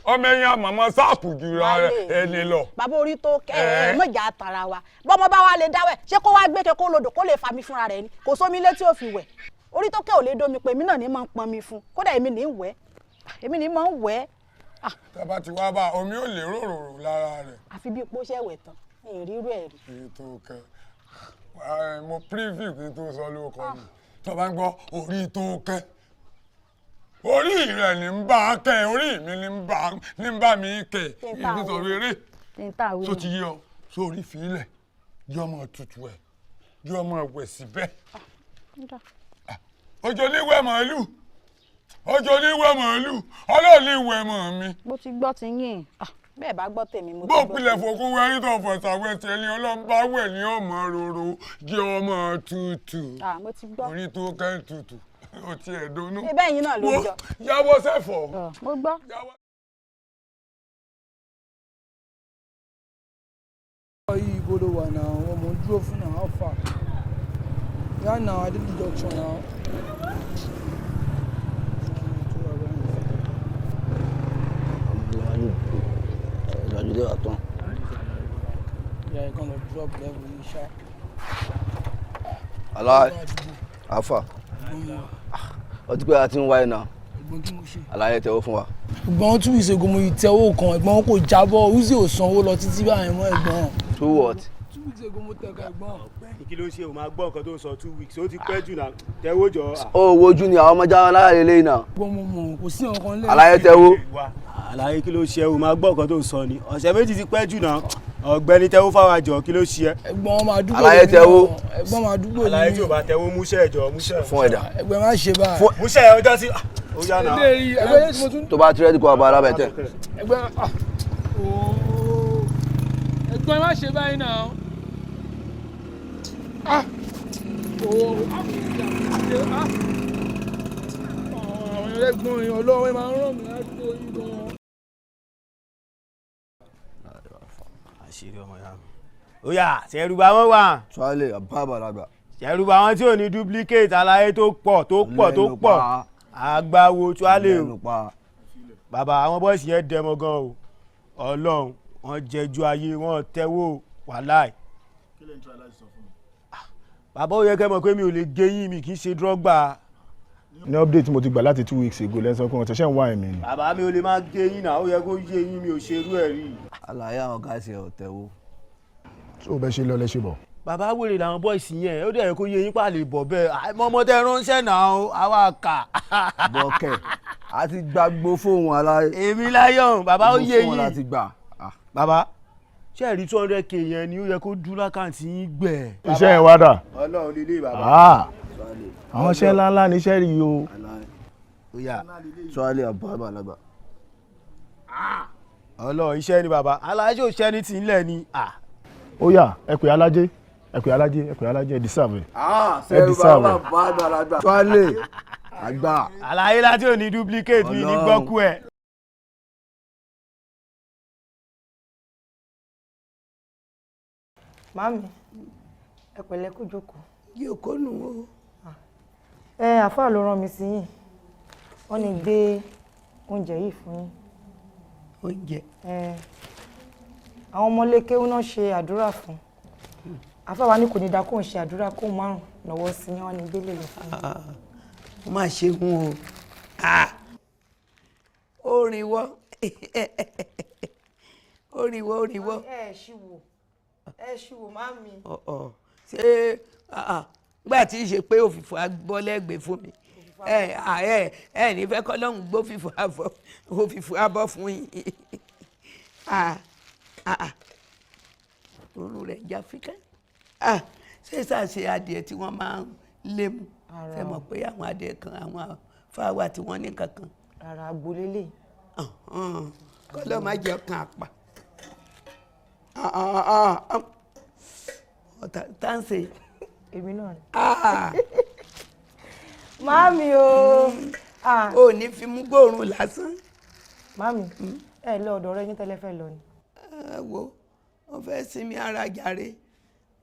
ọmọ ẹ̀yìn àmàmà sáàpù jura ẹni lọ. Bàbá orí tó kẹ́ ẹ mọ̀jà tara wa, bọ́mọ bá wa lè dáwẹ̀, ṣé kó wá gbé ke kó lodò kó lè fa mi fúnra rẹ̀ ni? Kò sómi létí ò fi wẹ̀. Orí tó kẹ́ ò lè domi pé èmi náà ní máa ń pọn mi fún, kódà èmi ní wẹ̀, èmi ní máa ń wẹ̀. Tábà ti wá bá omi ò lè rorò lára rẹ̀. Àfi bí pósẹ̀ wẹ̀ tán, ìrírú ẹ̀ rí. Èyí tó kẹ mo preview kí n tó sọ lóko ni, tó bá ń gbọ́ orí tó kẹ, orí rẹ̀ ní ń bá kẹ, orí mi ní ń bá mi kẹ, ìdí sọ̀rọ̀ eré tó ti yé ọ sórí fílẹ̀ yọ ọmọ tutù ẹ̀ yọ ọmọ wẹ̀ síbẹ̀. Ọjọ́ níwẹ̀ màálù, ọjọ́ níwẹ̀ màálù, ọlọ́ọ̀ni ìwẹ̀ mọ̀ mi. Mo ti gbọ́ ti yín, bẹ́ẹ̀ bá gbọ́ tèmi mo ti Bó gbọ́. pilẹ̀ fòkun wẹ́rí tó fọ̀sà wẹ̀ tiẹ̀ ni ọlọ́mbà wẹ̀ ní ọmọ roro jẹ́ ọmọ tutù. Mo ti gbọ́. Orí tó kẹ́ tutù, o ti ẹ̀ dunnú. Ibẹ̀ yín náà ló jọ. Yàwọ́ sẹ́fọ̀. Mo gbọ́. Yìí ibo ló wà náà? Wọ́n mò ń dúró fún náà, how far? Right now, I did the junction now. Yeah, you're gonna drop level in sha. Aláì afa, ọtí pé a ti ń wáyé náà. Ẹ̀gbọ́n, kí mo ṣe? Aláyẹ tẹ́wọ́ fún wa. Ẹ̀gbọ́n, 2 weeks ago mo yìí tẹ owó kan, ẹ̀gbọ́n, kò jábọ́, Uzi ò sanwó lọ títí báyìí mọ́, ẹ̀gbọ́n. Two what? 2 weeks ago mo tẹ̀ka, ẹ̀gbọ́n. Kí ló ṣe? O máa gbọ́ nǹkan tó ń sọ. 2 weeks ó ti pẹ́ jù náà, tẹ́wọ́ jọ. Ó wojú ni àwọn ọmọ jáwọn lára lélẹ́yìn náà. Ẹ̀gbọ́n, mo mọ̀ kò sí nǹkan lẹ́yìn. Aláyẹ tẹ́wọ́. Àlàyé, kí ló ṣe? O máa gbọ́ nǹkan tó ń sọ ni, ọ̀sẹ̀ 2 ti pẹ́ jù náà. Ọ̀gbẹ́ni, tẹ́wọ́ fáwọn àjọ, kí ló ṣe ẹ́? Ẹ̀gbọ́n, máa dúgbò Aláyé lèmi tẹ́wọ́. náà. Ẹ̀gbọ́n, máa dúgbò Àlàyé, lèmi. tí o bá tẹ́wọ́, múṣẹ́ ẹ̀jọ̀ múṣẹ́. Fún ẹ̀dá. Ẹ̀gbọ́n, má ṣe báyìí. Múṣẹ́ ọjọ́ sí ó yá náà. Eléyìí, ẹ̀gbọ́n yẹn tí mo tún. Tó bá ti rẹ́dí kó abala bẹ̀ tẹ̀. Ẹ̀gbọ́n, ah, ooo, ẹ̀gbọ́n, má ṣe báyìí náà. Ah, ooo, ah, ah, àwọn ẹlẹ́gbọ́n yẹn ọlọ́wọ́ máa ń ràn mí ládùúgbò yìí gan-an. Àṣírí ọmọ ya mi. Ó yá, ṣẹ̀rùbà wọn wà. Tuale àbá àbàlagbà. Ṣẹ̀rùbà wọn tí ò ní duplicate, àlàyé tó pọ̀ tó pọ̀ tó Lẹ́nu pọ̀. pa. Àgbàwo tuale o. Lẹ́nu pa. Bàbá, àwọn bọ́ọ̀sì yẹn dẹmọ gan o, Ọlọ́run, wọn jẹjú ayé wọn tẹ́wọ́, wàláì. Kí ló ń try láti sọ fún mi? Bàbá, ó yẹ kẹ́ mọ̀ pé mi ò lè gé yín, mi kì í ṣe drọ́gbà. Ní update mo ti gbà láti 2 weeks ago, lẹ́sàn pé wọ́n ti ṣe ń wá ẹ̀mí ni. Bàbá, mi ò lè máa gé yín náà, ó yẹ kó yé yín, mi ò ṣerú ẹ̀ rí. Àlàyé, àwọn gáàsì ẹ̀ ò tẹ́wọ́. Tó o bẹ ṣe lọ lẹ ṣe bọ̀. Bàbá, wèrè làwọn bọ́ìsì yẹn, ó dẹ̀ yẹ kó yé yín pàlè bọ̀ bẹ́ẹ̀ àìmọ́ tẹ ránṣẹ́ náà o, àwa kà. Bọ́kẹ̀ a ti gbàgbó fóun aláyé. Èmi láyọ̀, bàbá, ó yé Fóun yín. láti gbà. Bàbá, ṣé ẹ rí 200K yẹn ni ó yẹ kó dúró lákàntì yín gbẹ. Iṣẹ́ yẹn wá dà. Ọlọ́run lílé, bàbá. Ah, àwọn iṣẹ́ ńláńlá ni iṣẹ́ rí o. Ó yá. Tuale àbá àbàlagbà. Ọlọ́run, iṣẹ́ ni bàbá, aláṣẹ òṣìṣẹ́ ní ti ń lẹ̀ ni. Ó yá, ẹ pè alájẹ, ẹ pè alájẹ, ẹ pè alájẹ, ẹ deserve ẹ. Ẹ Ṣẹ̀rùbà deserve ẹ. àbá àbàlagbà. Tuale àgbà. Àlàyé láti ò ní duplicate, mi ní Ọlọ́run. gbọ́kú ẹ̀. Màámi, ẹ pẹ̀lẹ́, kú jókòó. Yòókó nù o. Ẹ àáfàá ló rán mi sí yín, wọ́n ní gbé oúnjẹ yìí fún yín. Oúnjẹ. Ẹ àwọn ọmọlé kéwú náà ṣe àdúrà fún àáfàá wa ní kò ní da kóun ṣe àdúrà kóun márùn lọ́wọ́ sí yín, wọ́n ní gbélé lọ fún yín. Ó máa ṣe hun o. Ah! Ó rìn wọ́, ó rìn wọ́, ó rìn wọ́. Ẹ ẹ ṣì wò. Ẹ ṣù wò má mi. Ọ̀ ṣé gbà tí í ṣe pé òfìfo abọ́lẹ́gbẹ̀ẹ́ fún mi, ẹ ẹ ẹ ní fẹ́ kọ́lọ́hún gbó fìfo abọ́, òfìfo abọ́ fún yín. Òórùn rẹ̀ já fíkẹ́. Ṣé ṣàṣe adìẹ tí wọ́n máa ń lé mu? Ṣe mọ̀ pé àwọn adìẹ kan, àwọn fáwa tí wọ́n ní kankan. Rárá, agbolélé. Kọ́lọ́ má jẹ́ ọkàn àpà. Táǹsì. Èmi náà ni. Màámi o. O ní fi mú gbóòórùn lásán. Màámi, ẹ lọ ọ̀dọ̀ ọ̀rẹ́ yín tẹ́lẹ̀ fẹ́ lọ ni. Ẹ wo, wọ́n fẹ́ sinmi ara jàre,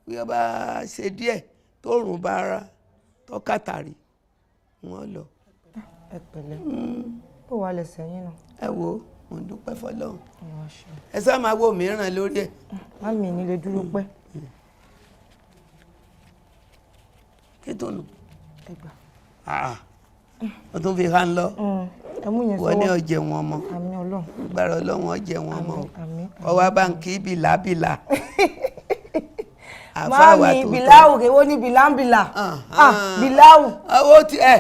bí wọ́n bá ṣe díẹ̀ tó rùn bá ara tó kàtàrí wọ́n lọ. Ẹ pẹ̀lẹ́, ó wà lẹ́sẹ̀ yín náà. Ẹ wo, mo ń dúpẹ́ fọ́lọ́run, ẹ sá máa wo mìíràn lórí ẹ̀. Màámi, ní lè dúró pẹ́. Kí tó nù. Ẹ gbà. O tún fi hàn lọ. Wọ́n ní ọ̀jẹ̀ wọn mọ́. Àmín Ọlọ́run. Gbàrọ̀ Ọlọ́run ọ̀jẹ̀ wọn mọ́. Ọwọ́ bá ń kí bìlàbìlà. Màámi, bìláwù kèwó ní bìlàbìlà. Bìláwù. Owó tí ẹ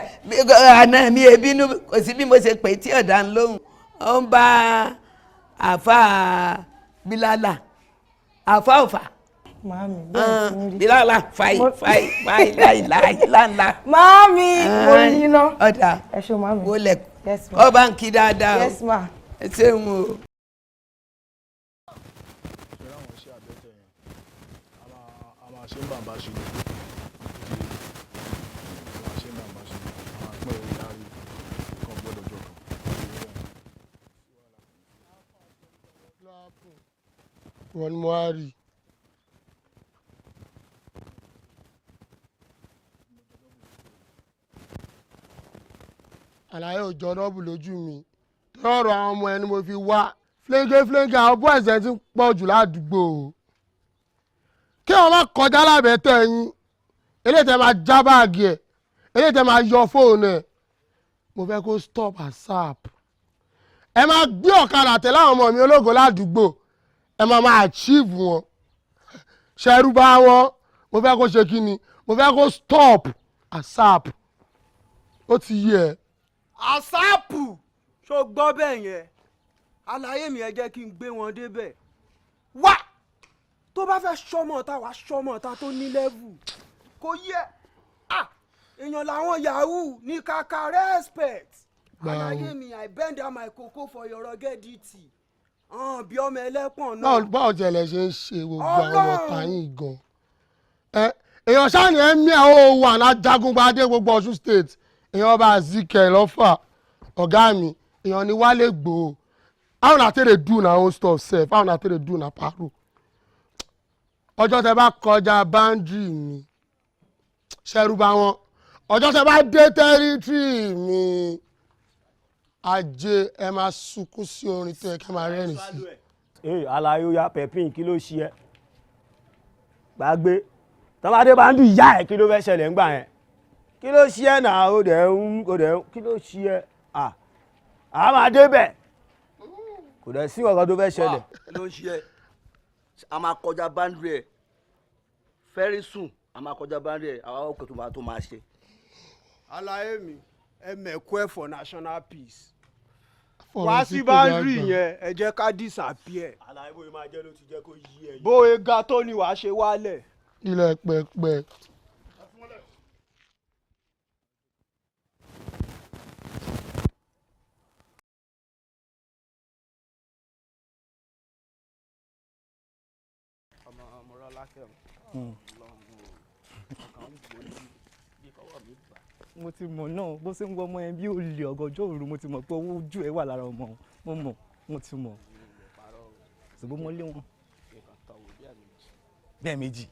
àná mi ebínú kò sí bí mo ṣe pè tí ọ̀dà ń lóhùn. Ó ń bá àfa bílálà, àfa ọ̀fà. Màámi, bẹ́ẹ̀ ti ń rí. Bílálà fàì fàì fàì láì láì láńlá. Màámi, mo rí yín ná. Ọ̀dà. Ẹ ṣé màámi. Wọlé. Yes ma. Ọba ń kí dáadáa o. Yes ma. Ẹ ṣeun o. Ṣe ń bàbá ṣe ni a máa ṣe ń bàbá ṣe ni a máa pín orí lárí kan gbọ́dọ̀ jọ kan. Wọ́n ní mo á rí i. Àlàyé òjò rọ́ọ̀bù lójú mi tọrọ àwọn ọmọ ẹni mo fi wá fúlẹ́ńgé fúlẹ́ńgé, àwọn boys ẹ ti ń pọ̀ jù ládùúgbò o, kí wọn má kọjá lábẹ́ tẹ̀ yín, eléyìí tẹ́ máa já báàgì ẹ̀, eléyìí tẹ́ máa yọ fóònù ẹ̀. Mo fẹ́ kó stop asap. Ẹ máa gbé ọ̀kadà tẹ̀lé àwọn ọmọ mi ológo ládùúgbò, ẹ máa máa achieve wọn, ṣẹrú bá wọn. Mo fẹ́ kó ṣe kí ni, mo fẹ́ kó stop asap. Ó ti yé ẹ. Àsáàpù, ṣó gbọ́ bẹ́ẹ̀ yẹn? Àlàyé mi, ẹ jẹ́ kí n gbé wọn débẹ̀ wá. Tó bá fẹ́ sọmọ ta, wàá sọmọ ta tó ní lẹ́vù kò yẹ. Èèyàn làwọn yahoo ní kàkà respect. Àlàyé mi, I bend down my cocoa for your ruggedity bí ọmọ ẹlẹ́pọ̀n náà. Báwo tẹ̀lé ṣe ń ṣe gbogbo àwọn ọmọ tàyín gan? Èèyàn sáà ní ẹ̀mí ẹ̀ ó wà lájagungbadé gbogbo Ọ̀ṣun State, èèyàn bá Zike lọ́fà ọ̀gá mi, èèyàn ní Wálé Gbòó. How una take dey do na own stuff sef? How una take dey do na paro? Ọjọ́ tẹ bá kọjá boundary mi, ṣẹ̀rù bá wọn. Ọjọ́ tẹ bá dé territory mi, ajé, ẹ máa sunkún sí orin tó yẹ kí ẹ máa rẹ́rìn sí. Ee, alaye, oya pepin, kí ló ṣe ẹ? Gbàgbé tọ́mọdé bá ń dùn ìyá ẹ, kí ló fẹ́ ṣẹlẹ̀ ńgbà yẹn? Kí ló ṣe ẹ náà? Ó dẹ̀ ń, ó dẹ̀ ń, kí ló ṣe ẹ? À á máa débẹ̀, kò dẹ̀ sí ọ̀kan tó fẹ́ ṣẹlẹ̀. Kí ló ń ṣe ẹ? A máa kọjá boundary ẹ very soon, a máa kọjá boundary ẹ, àwa ọkọ̀ tó máa ṣe. Àlàyé mi, ẹ mẹ̀kú ẹ̀ for national peace wá sí boundary yẹn, ẹ jẹ́ ká disappear. Àlàyé, bóyá máa jẹ́ ló ti jẹ́ kó yí ẹ. Bóyá ga tó ni wàá ṣe wálẹ̀. Ilẹ̀ pẹ̀pẹ̀. Mo ti mọ̀ náà, bó ṣe ń wọ ọmọ yẹn bí olè ọ̀gànjọ́ òru, mo ti mọ̀ pé owó ojú ẹ̀ wà lára ọmọ. Mo mọ̀, mo ti mọ̀, ṣùgbọ́n mo lé wọn. Bẹ́ẹ̀ méjì,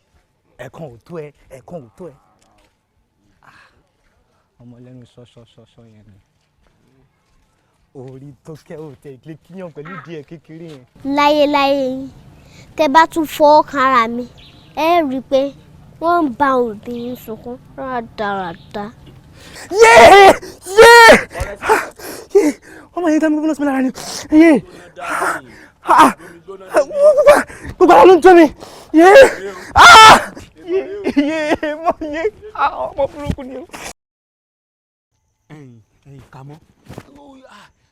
ẹ̀kan ò tó ẹ, ẹ̀kan ò tó ẹ. Ọmọ lẹ́nu ṣọ́ṣọ́ṣọ́ṣọ́ yẹn ni orí tó kẹ́ ò tẹ̀ ilé kíyàn pẹ̀lú díẹ̀ kékeré yẹn. Láyéláyé yín, tẹ bá tún fọwọ́ kan ara mi, ẹ rí i pé wọ́n ń bá òbí yín sunkún rádaràda. Yéé yéé yéé, ọmọ yẹn dá mi gbóná sí mi lára ni. Yéé, gbogbo ara ló ń jó mi. Yé ah yé yé mo yé ah ọmọ burúkú ni o. Ẹ̀yin ẹ̀yin Kàmọ́,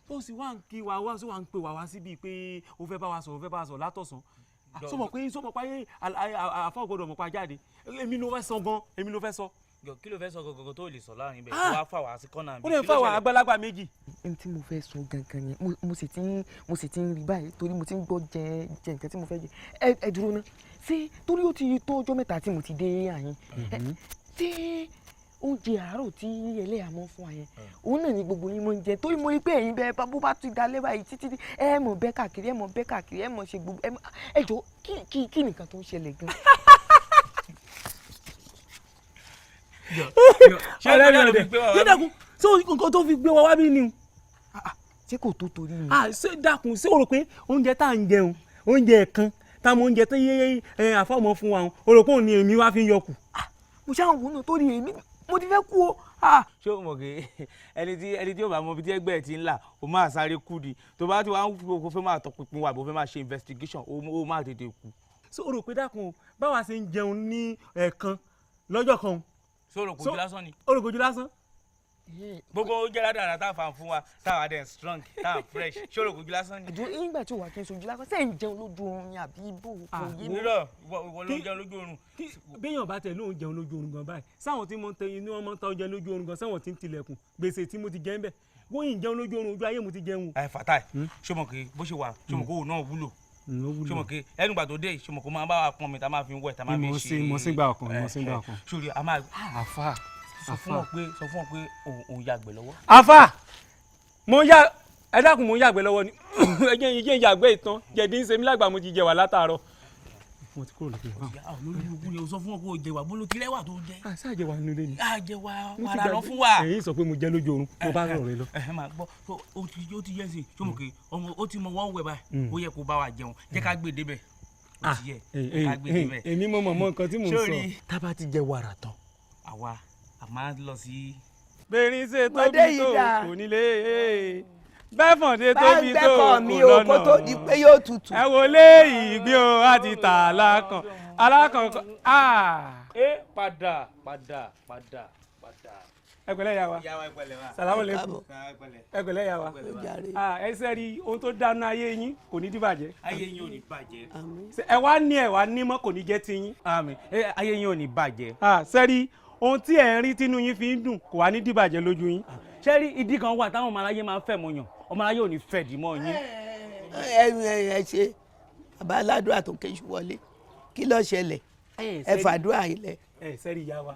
tó sì wá ń kí wa wá sí wá ń pè wá wá síbi pé o fẹ́ bá wa sọ̀rọ̀, o fẹ́ bá wa sọ̀rọ̀ látọ̀sán. Sọmọ pé sọmọ pé àfọ gbọ́dọ̀ mọ̀ pa jáde, èmi ló fẹ́ sọ gan, èmi ló fẹ́ sọ. Kí ló fẹ́ sọ gangan tó lè sọ láàrin bẹ́ẹ̀ tó wá fà wá sí kọ́nà? Ó lè fà wá àgbàlagbà méjì. N tí mo fẹ́ sọ gangan yẹn, mo sì ti ń rí báyìí torí mo ti ń gbọ́ jẹ jẹ nǹkan tí mo fẹ́ jẹ. Ẹ dúró ná, ṣé torí ó ti tó ọjọ́ 3 tí mo ti dé àyín, ṣé oúnjẹ àárọ̀ tí ẹlẹ́yà mọ́ fún wa yẹn òun náà ni gbogbo yín mọ́ ń jẹ? Torí mo rí pé ẹ̀yin bẹ́ẹ̀ bó bá ti dalẹ́ báyìí títí ẹ mọ̀ bẹ́ káàkiri, ẹ mọ̀ bẹ́ káàkiri, ẹ mọ̀ ṣe gbogbo ẹ jọ kí kí nìkan tó ń ṣẹlẹ̀ gan. Ọ̀rẹ́ mi ọ̀dẹ̀ dídàkùn, ṣé nǹkan tó fi gbé wa wá bí ni? Ṣé kò tó torí mi? Ṣé dákun, ṣé o rò pé oúnjẹ tá à ń jẹun, oúnjẹ kan táwọn oúnjẹ tó yé àfọ̀mọ́ fún wa, o rò pé òun ni èmi wá fi ń yọkù? Mo ṣáà ń wò náà torí èmi mo ti fẹ́ kú o. Ṣé o mọ̀ pé ẹni tí ó bá mọ ibi tí ẹgbẹ́ ẹ̀ ti ń là, ó máa sáré kú ni? Tó bá ti wá ń kó fẹ́ máa tọpinpin wa, bó fẹ́ máa ṣe investigation, ó máa tètè kú. Ṣé o rò pé dákun báwa ṣe ń jẹun ní ẹ̀ẹ̀kan lọ́jọ́ kan? Ṣé o rò kò ju lásán ni? O rò kò ju lásán. Gbogbo oúnjẹ ládàá tá a fà fún wa, táwa dẹ̀ strong, táwa fresh, ṣé o rò kò ju lásán ni? Àjọ nígbà tí o wà kí n sojú lásán, ṣé ń jẹun lójú oorun ni àbí ibò kò yé mi? Irọ́, ìwọ ló ń jẹun lójú oorun. Béèyàn bá tẹ̀ lóun jẹun lójú oorun gan báyìí, sáwọn tí mo ń tẹ inú wọn máa ń ta oúnjẹ lójú oorun gan, sáwọn tí ń tilẹ̀kùn gbèsè tí mo ti jẹ ń bẹ̀, wọ́n yìí ń jẹun lójú oorun, ojú ayé mo ti jẹun. Ẹ Fatai, ṣé o mọ̀ pé bó ṣe wà, ṣé o mọ̀ pé òun náà wúlò? Ṣé o mọ̀ pé ẹnu gbà tó dé, ṣé o mọ̀ pé ó máa ń bá wa pọn mi tá a máa fi ń wẹ̀, tá a máa fi ń ṣe? Mo sì gba ọkàn, mo sì gba ọkàn. Sórí a máa Àfà, sọ fún wọn pé, sọ fún wọn pé òun yàgbẹ́ lọ́wọ́. Àfà, mo ń yà, ẹ dákun, mo ń yàgbẹ́ lọ́wọ́ ni. Ẹ jẹ́ yàgbẹ́ ìtàn, jẹ̀dí ń ṣe mí lágbà, mo ti jẹ wà látàárọ̀. Mo ti kúrò lókè báwọn. Lórí ogun ni o sọ fún wọn pé o jẹ wà, bó ló ti rẹwà tó jẹ. Àṣà jẹ wà nínú ilé ni. A jẹ wà, wàrà lọ fún wa. Ẹ̀yin sọ pé mo jẹ lójú oorun, mo bá rọ̀ rẹ lọ. Ẹ máa gbọ́, ó ti yẹ sí, ṣé mo kì í ọmọ ó ti mọ wọ́n wẹ̀ báyìí, ó yẹ kó bá wa jẹun, jẹ́ ká gbé débẹ̀. Ó ti yẹ ká gbé débẹ̀. Èmi mọ̀ mọ̀ nǹkan tí mò ń sọ. Sórí tá bá ti jẹ wàrà tán, àwa a máa lọ sí. Bẹ́ẹ̀ni ṣe tóbi tó kò nílé, bẹ́fọ̀n ṣe tóbi tó kò lọ́nà. Kó tó di pé yóò tutù. Ẹ wo lé ìgbín o, a ti tà alákàn alákàn. Ẹ padà padà padà padà. Ẹ pẹ̀lẹ́ ìyá wa, sàlámù aláìkùm. Ẹ pẹ̀lẹ́ ìyá wa, ẹ ṣe rí ohun tó dáná, ayé yín kò ní dìbàjẹ́. Ayé yín ò ní bàjẹ́. Ẹ wá ní ẹ wá ní mọ́, kò ní jẹ́ ti yín. Àmín, ayé yín ò ní bàjẹ́. Ṣe rí ohun tí ẹ̀ ń rí tínú yín fi ń dùn, kò wá ní dìbàjẹ́ lójú yín. Ṣé rí ìdí kan wà táwọn ọmọ aráyé máa ń fẹ́ mọ yàn, ọmọ aráyé ò ní fẹ́ dì mọ́ yín. Ẹ ẹ ṣe bàbá aládùúrà tó kéṣù wọlé, kí ló ṣẹlẹ̀? Ẹ fàdúrà ilẹ̀. Ẹ sẹ́rí ìyá wa,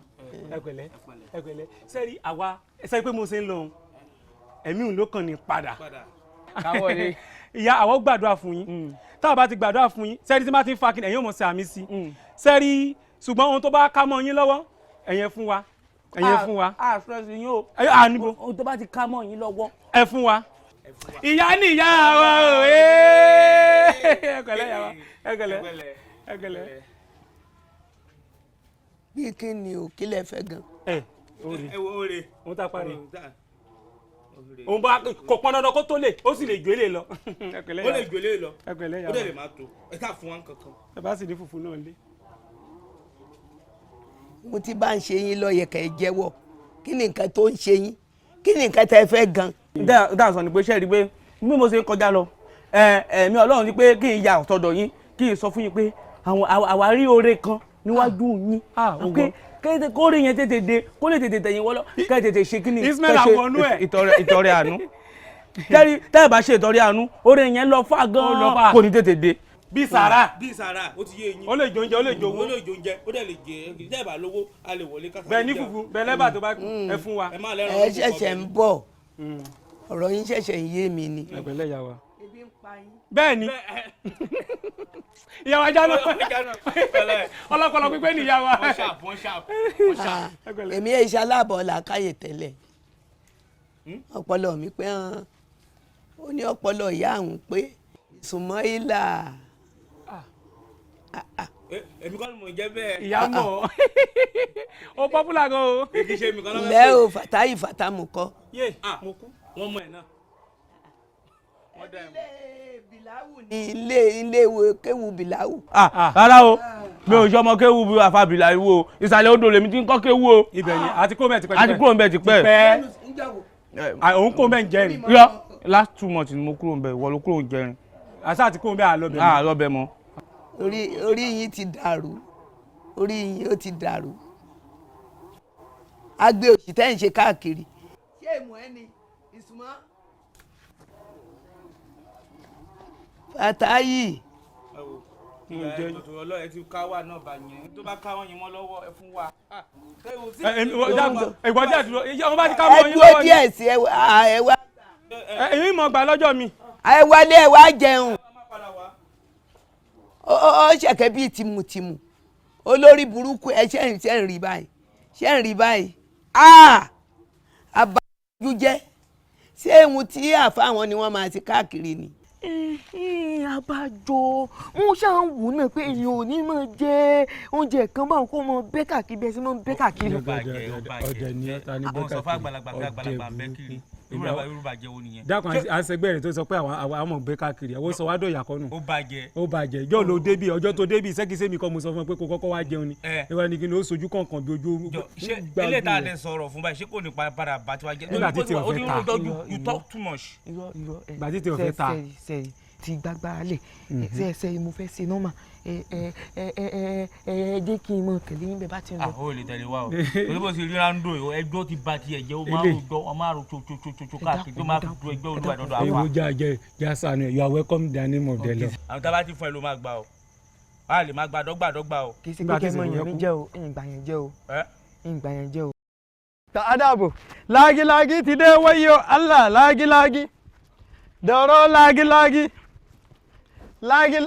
ẹ pẹ̀lẹ́, ẹ pẹ̀lẹ́. Sẹ́rí àwa, ẹ sẹ́rí pé mo ṣe ń lọ ẹ̀mí òun ló kàn ní padà. Ìyá, àwọn gbàdúrà fún yín, táwọn bá ti gbàdúrà fún yín, sẹ́rí tí má ti ń fa kí ẹ̀yin ò mọ̀ sí àmì sí sẹ́rí, ṣùgbọ́n ohun tó bá ká mọ́ yín lọ́wọ́, ẹ̀yin fún wa, ẹ̀yin fún wa. A stress yín o. A níbo. Ohun tó bá ti ká mọ́ yín lọ́wọ́. Ẹ fún wa. Ìyá ni ìyá wa o. Ẹ pẹ̀lẹ́ ìyá wa, ẹ pẹ̀lẹ́, ẹ pẹ̀lẹ́. Bí kí ni o, kí lẹ fẹ́ gan. Ẹ oore òun tá a parí òun bá kò pọn dandan kó tó lè, ó sì lè ju èlé lọ. Ó lè ju èlé lọ, ẹ pẹ̀lẹ́ ìyá wa, ó dẹ̀ lè má tó ẹ ká fún wa kankan. Ẹ bá sì ní fùfú náà lé. Mo ti bá ń ṣe yín lọ́yẹ̀ kẹ́ ẹ jẹ́wọ́, kí ni nǹkan tó ń ṣe yín, kí ni nǹkan tẹ́ fẹ́ gan. Dáhùn sọ ni pé ṣe rí i pé bí mo ṣe ń kọjá lọ, ẹ̀mí Ọlọ́run ni pé kí n ya ọ̀tọ̀dọ̀ yín, kí n sọ fún yín pé àwọn àwárí oore kan níwájú yín, pé kóore yẹn tètè dé, kó lè tètè tẹ̀yìn wọ́lọ́, kẹ́ tètè ṣe kí ni, Ismail àwọnú ẹ̀ ìtọrẹ àánú. Tẹ́rí tẹ́ẹ̀ bá ṣe ìtọrẹ àánú, oore yẹn lọ fà gan-an, kò ní tètè dé. Bí sàrà, bí sàrà, ó ti yé yín. Ó lè jẹ oúnjẹ, ó lè jẹ owó, ó lè jẹ oúnjẹ, ó dẹ̀ lè jẹ ẹ bá lówó, a lè wọlé kásá. Bẹ́ẹ̀ ní fùfú, bẹ́ẹ̀ lẹ́bà tó bá kú, ẹ fún wa. Ẹ ṣẹ̀ṣẹ̀ ń bọ̀, ọ̀rọ̀ yín ṣẹ̀ṣẹ̀ ń yé mi ni. Ẹ pẹ̀lẹ́ ìyá wa. Bẹ́ẹ̀ ni ìyá wa jáná, ọlọ́pọlọ pípé ni ìyá wa. Èmi ẹ̀ ṣe aláàbọ̀ làákàyè tẹ́lẹ̀, ọpọlọ mi pé hàn, ó ní ọpọlọ ìyá àwọn pé Sùmọ́ìlà. Èmi kọ́ ni mò ń jẹ́ bẹ́ẹ̀. Ìyá mọ̀ ó pọ́pùlà gan o. Kì í ṣe èmi kan lọ́wọ́. Ǹlẹ́ o, Fàtáì Fàtámù kọ́. Yé, mo kú. Wọ́n mọ̀ ẹ̀ náà. Ní ilé ilé kéwu Bìláwù. Rárá o, mi ò sọmọ kéwu bí afa Bìláwù o, ìsàlẹ̀ odò lèmi ti ń kọ́ kéwu o. Ibẹ̀ ni àti kó mẹ́ẹ̀ tipẹ́. Àti kúrò ń bẹ̀ tipẹ́. Òun kó mẹ́ẹ̀ ń jẹrin. Yọ last 2 months ni mo kúrò ń bẹ̀, ìwọ ló kúrò ń jẹrin. Àṣà àti kúrò ń bẹ̀ àlọ́ bẹ̀ mọ́. Àlọ́ bẹ̀ mọ́. Orí yín ti dàrú, orí yín ó ti dàrú. Agbe òṣì tẹ́ ń ṣe káàkiri. Ṣé èmọ̀ ẹ ni ìsúnmọ́? Fàtáyì. Ẹ ti ká wà náà bá yẹn tó bá káwọn yẹn mọ́ lọ́wọ́ ẹ fún wa. Ìwọ díẹ̀ dúró, ọmọ bá ti ká mọ́ Ẹ yín dúró lọ́wọ́ ni. díẹ̀ sí ẹ wá. Èmi mọ̀ gbà lọ́jọ́ mi. Ẹ wálé, ẹ wá jẹun. Ó ṣẹ̀kẹ́ bíi tìmùtìmù olórí burúkú ẹ ṣe ń rí báyìí, ṣe ń rí báyìí, abájú jẹ́. Ṣé ohun tí àfa àwọn ni wọ́n máa ti káàkiri ni. Abájọ mo ṣáà ń wò náà pé èèyàn ò ní máa jẹ oúnjẹ kan báwọn kó mọ bẹ́ káàkiri bí ẹ ṣe máa ń bẹ́ káàkiri. Ọdẹ ni ẹ ta ni bẹ́ Àwọn sọ fún káàkiri. àgbàlagbà pé àgbàlagbà ń bẹ́ kiri. Irú bàjẹ́ wo nìyẹn? Dákun, àṣegbè rẹ tó sọ pé àwọn ọmọ bẹ́ káàkiri, àwọn sọ wá dọ̀yà kọ́nù. Ó bàjẹ́. Ó bàjẹ́ yóò lọ débi ọjọ́ tó débi sẹ́kísẹ́ mi kọ́ mo sọ fún ẹ pé kó kọ́kọ́ wá jẹun ni. Ìwà ni kí ni ó sojú kọ̀ọ̀kan bí ojú. Ṣé eléyìí tá a lè sọ̀rọ̀ fún báyìí, ṣé kò ní padà bá tiwa jẹ́? Nígbà tí tí o fẹ́ ta. You talk too much. Irọ́, irọ́. Ìgbà tí tí o fẹ́ ta. Sẹ́ẹ̀rì ti gbágbára lẹ̀ sẹ́ẹ̀ mo fẹ́ ṣe nọ́mà. Ẹ ẹ ẹ ẹ ẹ ẹ jẹ́ kí n mọ tẹ̀lé yín bẹ́ẹ̀ bá ti ń lọ. Ó lè tẹ̀lé wa o, torí bó ṣe rí ráńdò yìí, ẹjọ́ ti ba tiẹ̀ jẹ́. Ó máa ń rojọ́, ó máa ń ro tsotsotso káàkiri tó máa fi du ẹgbẹ́ olúwa dọ́dọ̀ àwa. Ewu jẹ́ àjẹ́ jásánù, you are welcome in the name of the Lord. Àwọn tá a bá ti fún ẹ ló máa gbà o, a lè máa gba dọ́gba dọ́gba o. Kì í ṣe pé kẹ́ ẹ mọ yàn mí jẹ́ o, ìgbà yẹn jẹ́ o, ìgbà yẹn jẹ́ o. Ta adabu lagi lagi ti dé wayo Allah, lagi lagi doro lagi lagi lagi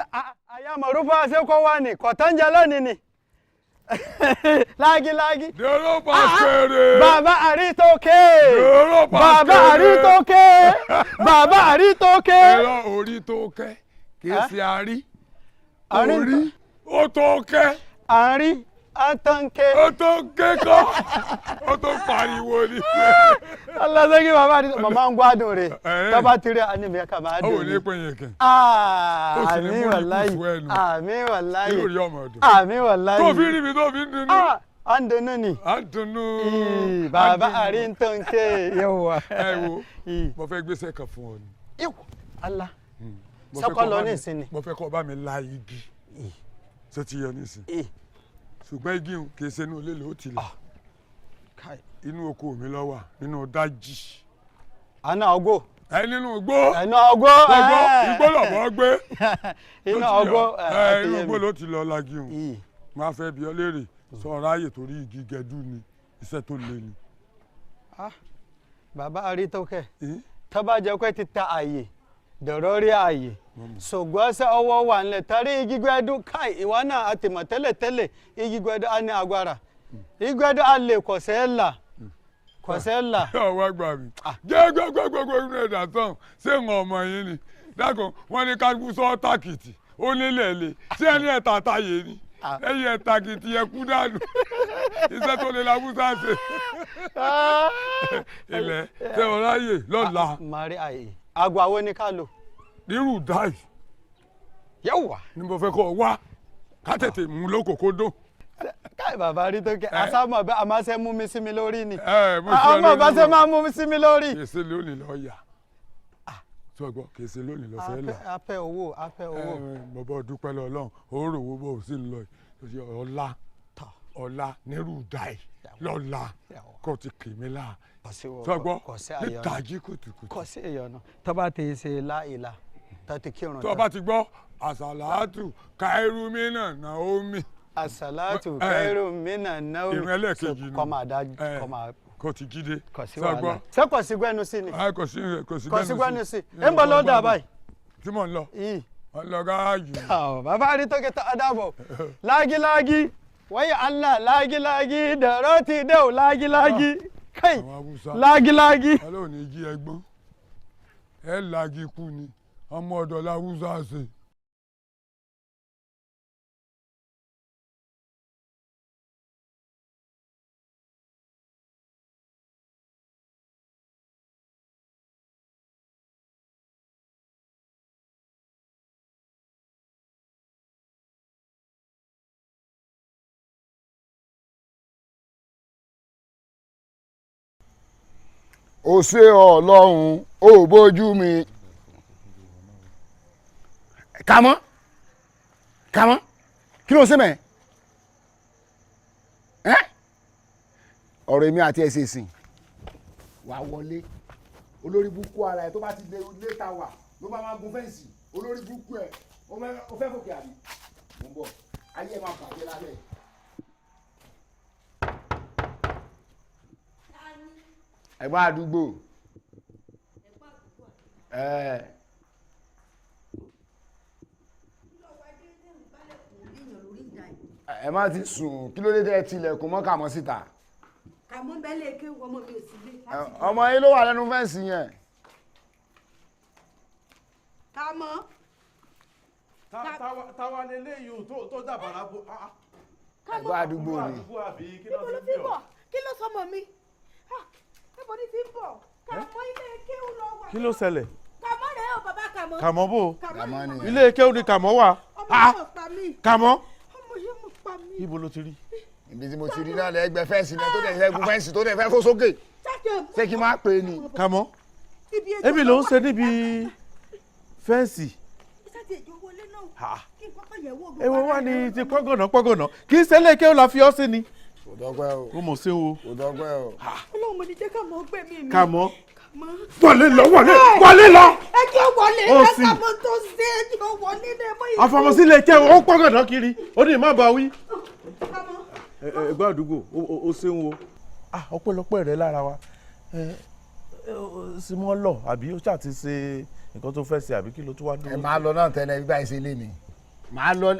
aya marufa sai kowa ne kwatan ni ni lagi lagi Dèrò pàṣẹrè. Bàbá àrítókè. Dèrò Bàbá pàṣẹrè. àrítókè, bàbá àrítókè. Irọ́, orí tó kẹ́ kì í ṣe àárí. Àrí. Orí ó tó kẹ́. Àárí àtànkè. Ó tó ké kọ́, ó tó pariwo ni. Allah bàbá àrítókè, màmá ń gbádùn rẹ̀ tọ́ba ti rí àníbi ẹ̀ka máa Ó dùn ò ní ní. pín yín kẹ́. Ah, Ó sì ní àmín múrí wàláyì. kùsù ẹnu. Àmín wàláyì. Yóò rí ọmọ ọdún. Àmín wàláyì. Tó fi rí mi tó fi ń dunnú. Ah, à ń dunnú ni. À ń dunnú. Bàbá àríntànkè yóò wá. Ẹ wo, mo fẹ́ gbéṣẹ́ kan fún ọ ni. Allah. Mo fẹ́ Sọ́kọ́ kó lọ bá ní mi- ìsinmi. Mo fẹ́ kó bá mi la igi ṣé ti yọ nísìn, ṣùgbọ́n igi un kì í ṣe inú ilé ló ti là, inú oko mi ló wà, nínú dájì. Àná ọgó. Ẹ nínú igbó. Ẹnu ọgó. Gbogbo igbó lọ̀bọ̀ gbé. Inú Tó ti ọgó. yọ. Ẹ inú igbó ló ti lọ lagi un. Máa fẹ́ bi ọ́ léèrè sọ ráàyè torí igi gẹdú ni, iṣẹ́ tó le ni. Bàbá àríntànkè, tó bá jẹ́ pé ti ta àyè dọ̀rọ̀ rí àyè, ṣùgbọ́n ṣé ọwọ́ wà nílẹ̀ torí igi gbẹ́dú káì ìwọ náà àti mọ̀ tẹ́lẹ̀tẹ́lẹ̀, igi gbẹ́dú á ní agbára, igi gbẹ́dú á lè kọ̀ṣẹ́ là kọ̀ṣẹ́ là. Ọwọ́ gbà mí jẹ́ gbogbogbò inú ẹ̀dá tán. Ṣé ń ọmọ yín ni dákun wọ́n ní kálukú sọ tákìtì ó nílẹ̀ lé ṣé ẹni ẹ̀ta táyé ni ẹ̀yìn ẹ̀ tákìtì ẹ̀ kú dànù. Iṣẹ́ tó lè la búṣà ṣe ilẹ̀ ṣé wọn ráyè lọ́la. Màrí àyè àgọ́ àwọn ní ká lò. Nírú dáì yẹ́wà ni mo fẹ́ kọ́ ọ wá ká tètè mú lókòkó dùn. Káì bàbá rí tó kẹ àsámọ̀ bẹ́ẹ̀ àmọ́ ṣe mú mi sí mi lórí ni. Ẹ mo ṣe Àmọ́ bá ṣe máa mú mi sí mi lórí. Kì í ṣe lónìí lọ yà sọgbọ́, kì í ṣe lónìí lọ fẹ́ là. Apẹ owó, apẹ owó. Mo bọ́ dúpẹ́ lọ Ọlọ́run, ó rò wó bó o sì ń lọ yìí ọ̀la ọ̀la nírú dáì lọ́la kó o ti kì mí là sọgbọ́ ní tàjí kùtùkùtù. Kò sí ìyọnu, tó bá ti ṣe láìla tó ti kírun. Tó bá ti gbọ́ àsàlátù káírúmínà naomi. Àsàlátù káírúmínà naomi. Ìrìn ẹlẹ́ẹ̀kejì nù. Kọ́ máa dájú kọ́ máa. Kò ti jíde. Kò sí wàhálà. Ṣé kò sí gbẹ́nu sí ni? Kò sí, kò sí. Kò sí gbẹ́nu sí. Ẹ ń bọ̀ lọ́dà báyìí. Tí mò ń lọ. Mo ń lọ gáàjì. Bàbá rí tó kẹta adábọ̀ lágílágí wáyé Allah lágílágí dọ̀rọ̀ ti dé o lágílágí kai lágílágí. Ọlọ́run ní jí ẹgbọ́n ẹ lagi kú ni ọmọ ọ̀dọ̀ làwùsá ṣe. Ó ṣe Ọlọ́run ó bójú mi. Kàmọ́ Kàmọ́, kí ló ń ṣe mẹ́ ẹ́? Ọ̀rọ̀ èmi àti ẹ̀ ṣe sìn wà wọlé. Olórí burúkú ara ẹ̀ tó bá ti lé létà wà ló máa máa gun fẹ́ǹsì. Olórí burúkú ẹ̀ ó fẹ́ fòkè àbí? Mo ń bọ̀, ayé ẹ̀ máa bàjẹ́ lálẹ́. Ẹ̀gbọ́n àdúgbò ẹ̀ ẹ má ti sùn. Kí ló dé tẹ́ ẹ tilẹ̀kùn mọ́ Kàmọ́ síta? Kàmọ́ bẹ́ẹ̀ lè ké ọmọ mi ò sí lé. Ọmọ yín ló wà lẹ́nu fẹ́ǹsì yẹn. Kàmọ́. Táwa leléyìí tó dàbàrà bo. Ẹ̀gbọ́n àdúgbò ni. Níbo ló ti ń bọ̀? Kí ló sọmọ mi? Níbo ni ti ń bọ̀? Kàmọ́ ilé kéwú lọ wà. Kí ló ṣẹlẹ̀? Kàmọ́ rẹ̀ o bàbá Kàmọ́. Kàmọ́ bò? Kàmọ́ ni. Ilé kéwú ni Kàmọ́ wà. Ọmọ yìí mọ̀ pa mí. Kàmọ́. Ọmọ yìí mọ̀ pa mí. Ibo ló ti rí? Ibi tí mo ti rí náà lẹ́gbẹ̀ẹ́ fẹ́ǹsì náà tó dẹ̀ fẹ́ gun fẹ́ǹsì tó dẹ̀ fẹ́ fò sókè. Ṣé kí n máa pè é ni? Kàmọ́. Ebi ló ń ṣe níbi fẹ́ǹsì. Ewo wá ní ti pọ́gànà pọ́gànà kì í ṣe ilé kéwú la fi ọ́ sí ni. Kò dọ́gbẹ́ o. Ó mọ̀ sí o. Kò dọ́gbẹ́ o. Ọlọ́run mo ní jẹ́ Kàmọ́ gbé mi mi. Kàmọ́. Wọlé lọ, wọlé, wọlé lọ. Ẹ jẹ́ wọlé Ó ẹ sì. Kàmọ́ tó ṣe é jẹ́ wọlé ní ẹ mọ́ ìlú. Àfọmọsílẹ̀ kéwú ó pọ́gànà kiri ó ní má bá wí. Ẹ̀gbọ́n àdúgbò ó ṣeun o. Ọpẹ́lọpẹ́ rẹ lára wa simọ́ lọ àbí ó ṣáà ti ṣe nǹkan tó fẹ́ ṣe àbí kí ló tún wá dúró. Ẹ máa lọ náà tẹ́lẹ̀ bí báyìí ṣe lé mi. Màá lọ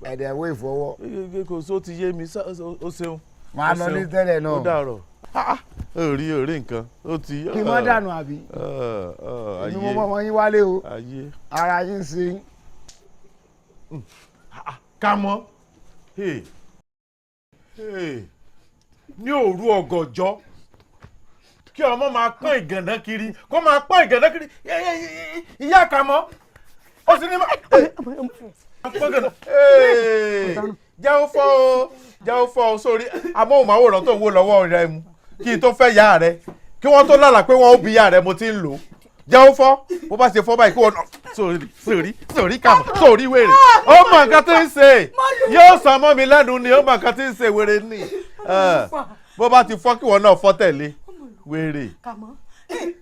ẹ̀dẹ̀wé ìfọwọ́. Kò só ti yé mi, ó ṣeun. Màá lọ ní tẹ́lẹ̀ náà. Ó dàrọ̀. Ó rí nǹkan ó ti. Kí n má dànù àbí? Èmi mo mọ ọmọ yín wálé o. Ara yín ṣe. Kàmọ́ ní òru ọ̀gànjọ́ kí ọmọ máa pọ́n ìgànná kiri, kó máa pọ́n ìgànná kiri. Ìyá Kàmọ́ ó sì ní máa pọ́n ìgànná. Jẹ́ ó fọ́ o, jẹ́ ó fọ́ o sórí amóhùnmáwòrán tó ń wò lọ́wọ́ rẹ mu kí n tó fẹ́ yá rẹ, kí wọ́n tó lálàá pé wọ́n ó bí yá rẹ mo ti ń lò ó. Jẹ́ ó fọ́ bó bá ṣe fọ́ báyìí kí wọ́n sórí sórí sórí Kàmọ́ sórí wèrè ó mọ nǹkan tí ń ṣe yóò sọ mọ́ mi lẹ́nu ni ó mọ nǹkan tí ń ṣe wèrè ni bó bá ti fọ́ kí wọ́n náà fọ́ tẹ̀lé wèrè.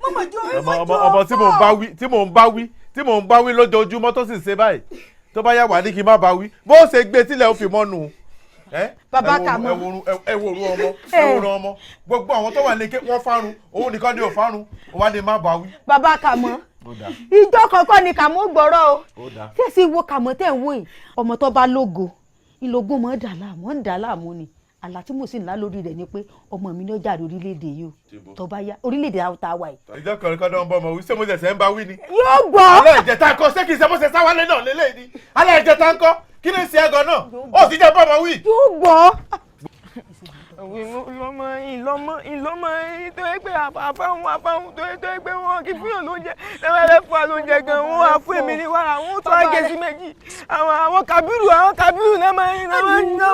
Ọmọ tí mò ń bá wí tí mò ń bá wí tí mò ń bá wí lójoojúmọ́ tó sì ṣe báyìí tó bá yà wá ní kí n má bá wí bó ṣe gbé tílẹ̀ ó fi mọ́nu. Bàbá Kàmọ́. Ẹ wo orun ọmọ, ẹ wo orun ọmọ, gbogbo àwọn tó wà lékè wọ́n fárun, òun nìkan ni ò fárun, ó wá ní má bá wí. Bàbá Kàmọ́, ìjọ kọ̀ọ̀kan ni Kàmọ́ gbọ́rọ̀ o. Ṣèṣì wo Kàmọ́ tẹ̀ ń wò yìí, ọmọ tó bá lógo ìlógún mọ́ dà láàmú ń dà láàmú ni. Àlá tí mo sì ń lá lórí rẹ̀ ni pé ọmọ mi ní ọjà orílẹ̀-èdè yìí o, tó bá yá orílẹ̀-èdè tá a wà yìí. Ìjọ kan kọ́ ló ń bọ́ ọmọ wí, ṣé mo ṣẹ̀ṣẹ̀ ń bá wí ni. Yóò gbọ́. Alẹ́ ìjẹta ńkọ́, ṣé kìí ṣe bó ṣe sáwálé náà lélẹ́yìí ni? Alẹ́ ìjẹta ńkọ́, kí ni ṣe ẹ̀gọ́ náà? Ó sì jẹ́ bọ́ ọmọ wí. Yóò gbọ́. Ìlọmọ ìlọmọ ìlọmọ tó yẹ pé àfáhùn àfáhùn tó yẹ pé wọn kì í fún yàn lóúnjẹ lẹ́wọ̀n fún wa lóúnjẹ gan wọn wà fún èmi ní wàrà wọn tó àgé sí méjì àwọn Kàbírù àwọn Kàbírù náà máa ń náà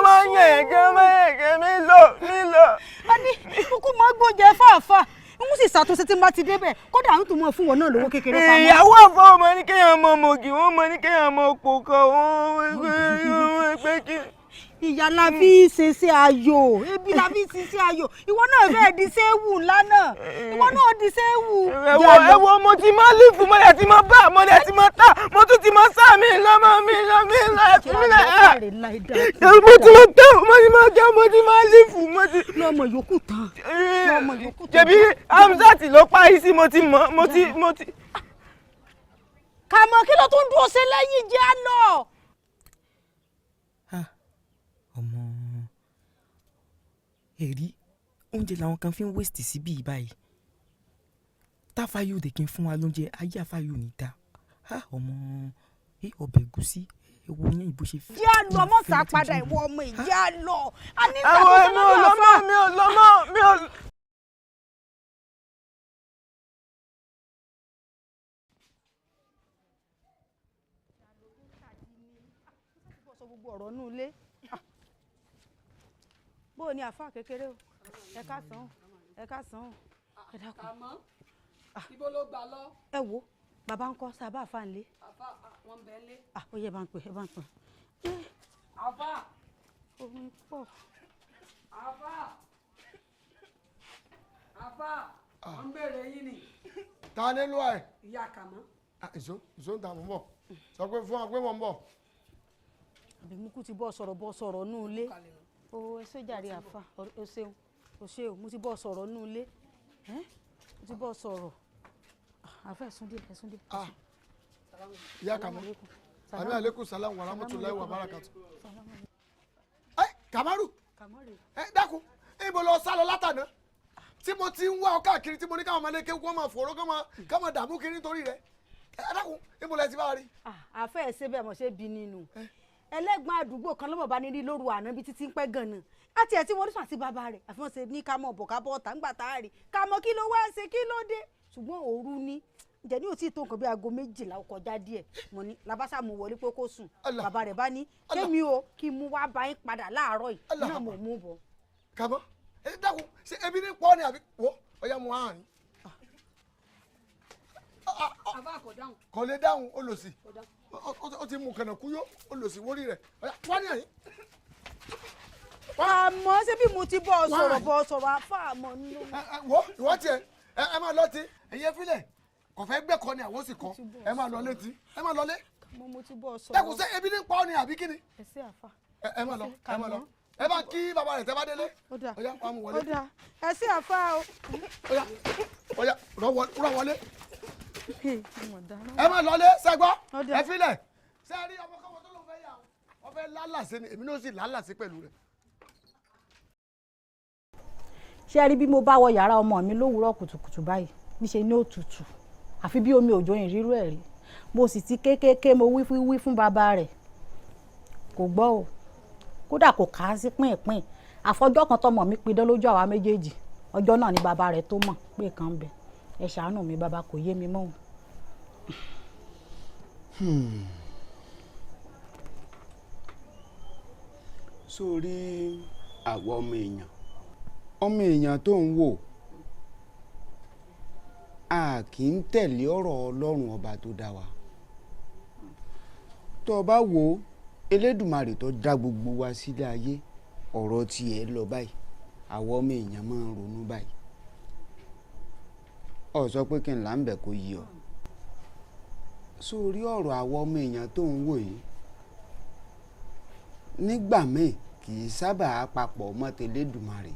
máa ń yàn ẹ̀gẹ́ máa ń yàn ẹ̀gẹ́ mi lọ mi lọ. A ní kúkú máa gbóúnjẹ fáfáà n sì ṣàtúnṣe tí n bá ti débẹ̀ kódà ń tún mọ̀ fún wọn náà lówó kékeré pamọ́. Ìyàwó àfọ ọmọ ní kéèyàn mọ mògì wọn mọ ní kéèyàn mọ kò kọ wọn pé kí. Ìyá la fi ṣe ṣe ayò, ebi la fi ṣe ṣe ayò, ìwọ náà fẹ́ẹ́ di séwù ńlá náà, ìwọ náà di séwù. Ẹ̀wọ̀ ẹ̀wọ̀ mo ti máa lífù mo lẹ̀ ti máa bá mo lẹ̀ ti máa tà mo tún ti máa sá mi lọ́mọ mi lọ mi lọ ẹ̀fí mi lẹ̀ ẹ̀. Mo ti máa tẹ̀ mo ti máa jẹ́ mo ti máa lífù mo ti. Lọ́mọ yòókù tán. Lọ́mọ yòókù tán. Jẹ̀bi Hamzat ló parí sí mo ti mọ̀ mo ti mo ti. Kàmọ́ kí ló tún dúró ṣe lẹ́yìn jẹ́ àná. Ọmọ ẹ̀rí oúnjẹ làwọn kan fi ń waste síbí yìí báyìí táfáyò dé kí n fún wa lóúnjẹ ayé àfáyò ní ta ọmọ ọbẹ̀ ẹ̀gúsí ewu yẹn ìbò ṣe fi. Jẹ́ àlọ́ mọ̀ sá padà ìwọ ọmọ ìjẹ́ àlọ́ a ní àwọn ìṣàkóso mi ò lọ́dọ̀ lọ́mọ àfà. mi ò lọ́mọ mi ò. Sọ gbogbo ọ̀rọ̀ nù ilé. Bó o ní àfà kékeré o, ẹ káàsán o, ẹ káàsán o. Ẹ dákun. Àmọ́ ibo ló gbà lọ? Ẹ wo, bàbá ń kọ́ sábà fà ń lé. Àfa wọn bẹ lé. Ah, ó yẹ, bá ń pè, ẹ bá ń pè. Àfa. Omi pọ̀. Àfa. Àfa. Wọ́n ń béèrè yín ni. Ta ni ló ẹ? Ìyá Kàmọ́. Ìṣó ìṣó ń ta, mò ń bọ̀. Sọ pé fún wa pé mò ń bọ̀. Àbí mú kú ti bọ́ sọ̀rọ̀, bọ́ sọ̀rọ̀ nù ilé o. Ẹ ṣe jàre àfa, o ṣeun, o ṣe o. Mo ti bọ́ sọ̀rọ̀ nù ilé, ẹ́ mo ti bọ́ sọ̀rọ̀. Àfa, ẹ̀sùn díẹ̀, ẹ̀sùn díẹ̀. Ìyá Kàmọ́, àmì aleykum salam wa rahmatulahi wa barakatu. Ẹ Kamaru, ẹ dákun, ibo lọ sálọ látàná tí mo ti ń wá ọ káàkiri, tí mo ní káwọn ọmọdé kéwú kó máa fòró, kó máa dààmú kiri nítorí rẹ? Ẹ dákun, ibo lẹ ti bá rí? Àfẹ́ ẹ̀ ṣe bẹ́ẹ̀ mọ̀ ṣe bí nínú ẹlẹ́gbọ́n àdúgbò kan lọ́mọ̀ bá ní rí lóru àná bí títí ń pẹ́ gan-an àti ẹ̀ tí wọ́n sùn àti bàbá rẹ̀. Àfi wọ́n ṣe ní ká mọ̀ bọ̀, ká bọ̀ ọ̀tá ńgbà tá a rí ká mọ̀ kí ló wá ṣe, kí ló dé. Ṣùgbọ́n òru ni ǹjẹ́ ní òtí tó nǹkan bí aago 12 ó kọjá díẹ̀. Mo ní labasa mu wọlé pé kó sùn. Bàbá rẹ̀ bá ní kémi o kí n mú wá bá yín padà láàárọ̀ yìí náà, mo mú bọ̀. Kàmọ́, ẹ dákun, ṣe ebi ní pọ́ ni àbí wo ọ̀yà mu hàn? Àfa kò dáhùn. Kò lè dáhùn, ó lò sí ó ti mú kànáà kúyó, ó lò sí wórí rẹ̀. Ọ̀yà wá ní àyín. Àmọ́ ṣé bí mo ti bọ́ ọ sọ̀rọ̀, bọ́ ọ sọ̀rọ̀, àfa, àmọ́ nínú. Wo ìwọ tiẹ̀, ẹ máa lọ ti ẹ̀yin ẹfílẹ̀ kò fẹ́ gbẹ́kọ ni, àwọn sì kọ́. Ẹ máa lọ létí, ẹ máa lọ lé. Mo ti bọ́ ọ sọ̀rọ̀. Dákun, ṣé ebi ní pọ́ ni àbí kíni? Ẹ ṣé àfa. Ẹ máa lọ, ẹ máa lọ. Ẹ bá kí bàbá rẹ̀ tẹ́ bá délé. Ó dà. Ọ̀yá, wàá mú wọlé. Ó dà, ẹ ṣé àfa o. Ọ̀yá, ọ̀yá, rọ wọlé. Ẹ máa lọ lé sẹ́gbọ́, ẹ filẹ̀. Ṣé ẹ rí ọmọ kọ́mọ tó ló fẹ́ yà ó fẹ́ lálàsí ni, èmi náà sì lálàsí pẹ̀lú rẹ̀. Ṣé ẹ rí bí mo bá wọ yàrá ọmọ mi lówùúrọ̀ kùtùkùtù báyìí, níṣe ní òtútù àfi bí omi òjò ìrírú ẹ̀ rí. Mo sì ti kéékèèké, mo wí wí fún bàbá rẹ̀, kò gbọ́ o. Kódà kò kà á sí pínpín. Àfọjọ́ kan tọmọ mi pidán lójú àwa méjèèjì, ọjọ́ náà ni bàbá rẹ̀ tó mọ̀ pé kan ń bẹ. Ẹ ṣàánú mi bàbá, kò yé mi mọ́ o. Sórí àwa ọmọ èèyàn, ọmọ èèyàn tó ń wò, a kì í tẹ̀lé ọ̀rọ̀ Ọlọ́run ọba tó dá wa. Tó o bá wo Elédùmarè tó dá gbogbo wa sílé ayé, ọ̀rọ̀ tiẹ̀ lọ báyìí, àwa ọmọ èèyàn máa ń ronú báyìí. Ọ sọ pé kí n là ń bẹ̀ kó yí ọ. Sórí ọ̀rọ̀ àwa ọmọ èèyàn tó ń wò yìí, nígbà míì kì í sábà papọ̀ mọ́ tẹlẹ́dùmarè,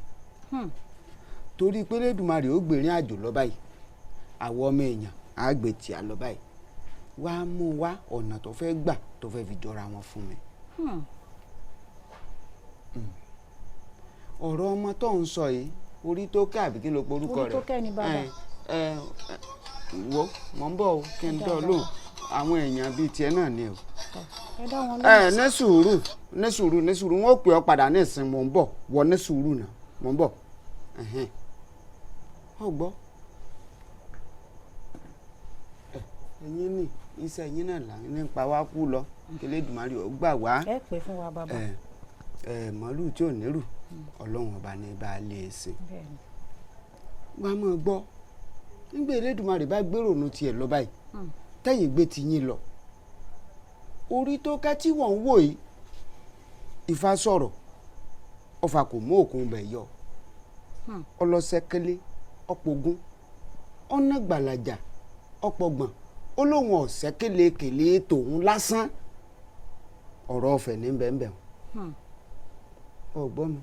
torí pé Elédùmarè ó gbèrìn àjò lọ báyìí, àwọn ọmọ èèyàn á gbé tìá lọ báyìí. Wá mú wá ọ̀nà tó fẹ́ gbà tó fẹ́ fi jọra wọn fún mi. Ọ̀rọ̀ ọmọ tó ń sọ yìí, orí tó kẹ́ àbí kí ló porúkọ rẹ̀? Orí tó kẹ́ ni bàbá. Ẹ ẹ wo, mọ̀ ń bọ̀ o, kí n dọ̀ lóhùn àwọn èèyàn bíi tiẹ̀ náà ni o. Ẹ dá wọn Ẹ ní sùúrù, ní sùúrù, ní sùúrù. Wọn ò pè ọ́ padà ní ìsìn. Mò ń bọ̀, wọ ní sùúrù náà, mò ń bọ̀. Ẹ̀hẹ́n. Ọ gbọ́, ẹ̀yin ní iṣẹ́ yín náà là ń nípa wá kú lọ, kí Elédùmarè ó gbà wá. Ẹ pè fún wa bàbá. Ẹ ẹ màálù tí ò nírù, Ọlọ́run ọba ní bá a lè sìn. Bẹ́ẹ̀ni. Wàá máa gbọ́, nígbà Elédùmarè bá gbèrò tiẹ̀ lọ báyìí, tẹ́yìn gbé ti yín lọ, orí tó kẹ́ tí wọ́n ń wò yìí, Ifá sọ̀rọ̀, ọfà kò mú òkun bẹ̀ yọ, ọlọ́sẹ̀kẹ́lẹ́ ọ̀pọ̀gún ọ̀nà gbàlàjà ọ̀pọ̀gbọ̀n, ó lóun ọ̀sẹ̀ kélekèlé tòun lásán. Ọ̀rọ̀ ọ̀fẹ́ ní bẹ́ẹ̀nbẹ́ẹ̀. Ọ̀gbọ́n mi?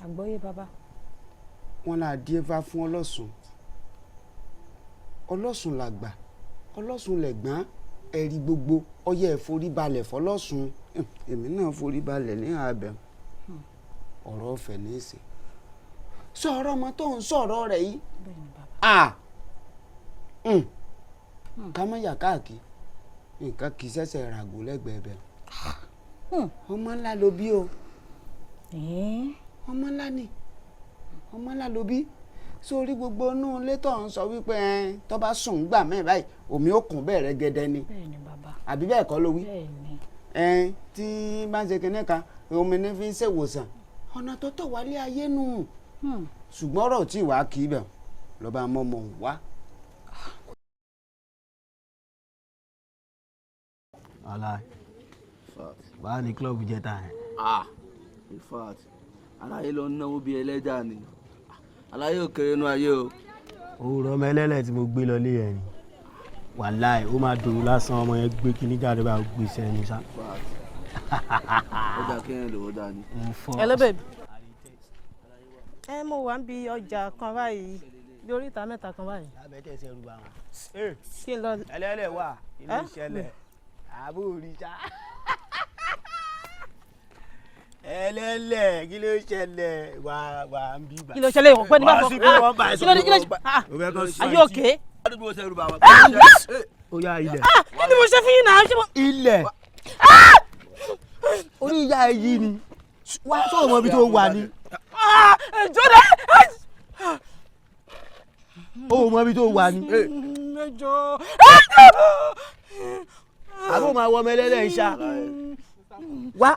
Àgbọ́yé bàbá. Wọn là díẹ̀ fá fún ọlọ́sùn, ọlọ́sùn làgbà, ọlọ́sùn lẹ̀gbọ́n, ẹ̀rí gbogbo ọyẹ́ ẹ̀ forí balẹ̀ fọlọ́sùn. Èmi náà forí balẹ̀ ní abẹ. Ọ̀rọ̀ ọ̀fẹ́ ní í ṣe sọ̀rọ̀ ọmọ tó ń sọ̀rọ̀ rẹ̀ yìí, ká má yà káàkiri, nǹkan kì í ṣẹ̀ṣẹ̀ ràgó lẹ́gbẹ̀ẹ́ bẹ̀. Ọmọ ńlá ló bí o, ọmọ ńlá ni, ọmọ ńlá ló bí. Sórí gbogbo inú ilé tó ń sọ wípé ẹ tó bá sùn gbà mẹ́ẹ̀ báyìí, omi ó kún bẹ́ẹ̀ rẹ́gẹ́dẹ́ ni. Bẹ́ẹ̀ni bàbá. Àbí bẹ́ẹ̀ kọ́ ló wí? Bẹ́ẹ̀ni. Ẹ tí bá ń ṣe kinní kan, omi ní fi ń ṣèwòsàn, ọ̀nà tó tọ̀ wálé ayé nù. Ṣùgbọ́n ọ̀rọ̀ tí wàá kì í bẹ̀. Lọ́ba mọ́mọ́ wá. Wàhálà wàá ní club jẹta yẹn. Ah, in fact, aláyé lọ náwó bíi ẹlẹ́dàá ni. Aláyé ò kéré inú ayé o. Òwúrọ̀ ọmọ ẹlẹ́lẹ̀ tí mo gbé lọ lé yẹn ni, wàláì ó máa dòrò lásán. Ọmọ yẹn gbé kíní jáde bá gbé sẹ́ni sá. Ó dà kéèyàn lówó dání. Hello babe. Ẹ mo wà ń bi ọjà kan báyìí, bí oríta mẹ́ta kan báyìí. Lábẹ́ tẹ̀sẹ̀ rú bá wọn. Kí n lọ. Ẹlẹ́lẹ̀ wà inú ìṣẹ̀lẹ̀ àbúrò ríṣà. Ẹlẹ́lẹ̀, kí ló ṣẹlẹ̀? Wà wà ń bí bá. Kí ló ṣẹlẹ̀? Ọ̀pẹ́ ní bá fọ. Wà á sí bí wọ́n bá ẹ Kí ló dé? Kí ló sọ̀rọ̀. ṣe? Ah, O fẹ́ kọ́ sọ are you etí. okay? Ó yá, ilẹ̀. Ah, kí ni mo ṣe fún yín náà? Ṣé mo. Ilẹ̀. Orí ìyá ẹ yìí ni wá sọ̀rọ̀ mọ́ ibi tó wà ní. Ah, ẹjọ́ dẹ. Ó mọ ibi tó wà ní. Ẹjọ́. Àbó máa wọ ọmọ ẹlẹ́lẹ̀ ń ṣá. Wá,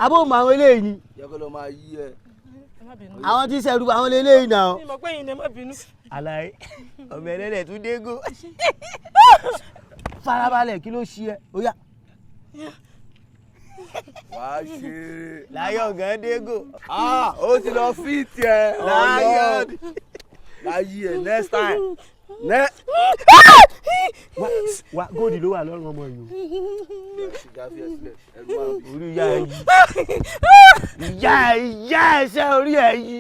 àbó máa àwọn eléyìí ni. Jẹ́ kó lọ máa yí ẹ. Àwọn tí ń ṣẹ̀rù àwọn eléyìí náà. Mi mọ̀ pé yín ni, ẹ má bínú. Àlàyé ọmọ ẹlẹ́lẹ̀ tún dégò. Farabalẹ̀, kí ló ṣe ẹ́? Ó yá. Wàá ṣe. Láyọ̀ gan dégò. Ah, ó ti lọ fíìtì ẹ. Láyọ̀. Láyé ẹ next time. Wá wá, góòdì ló wà lọ́rùn ọmọ yìí o. Orí ìyá ẹ yìí. Ìyá ẹ, ìyá ẹ ṣe orí ẹ yìí.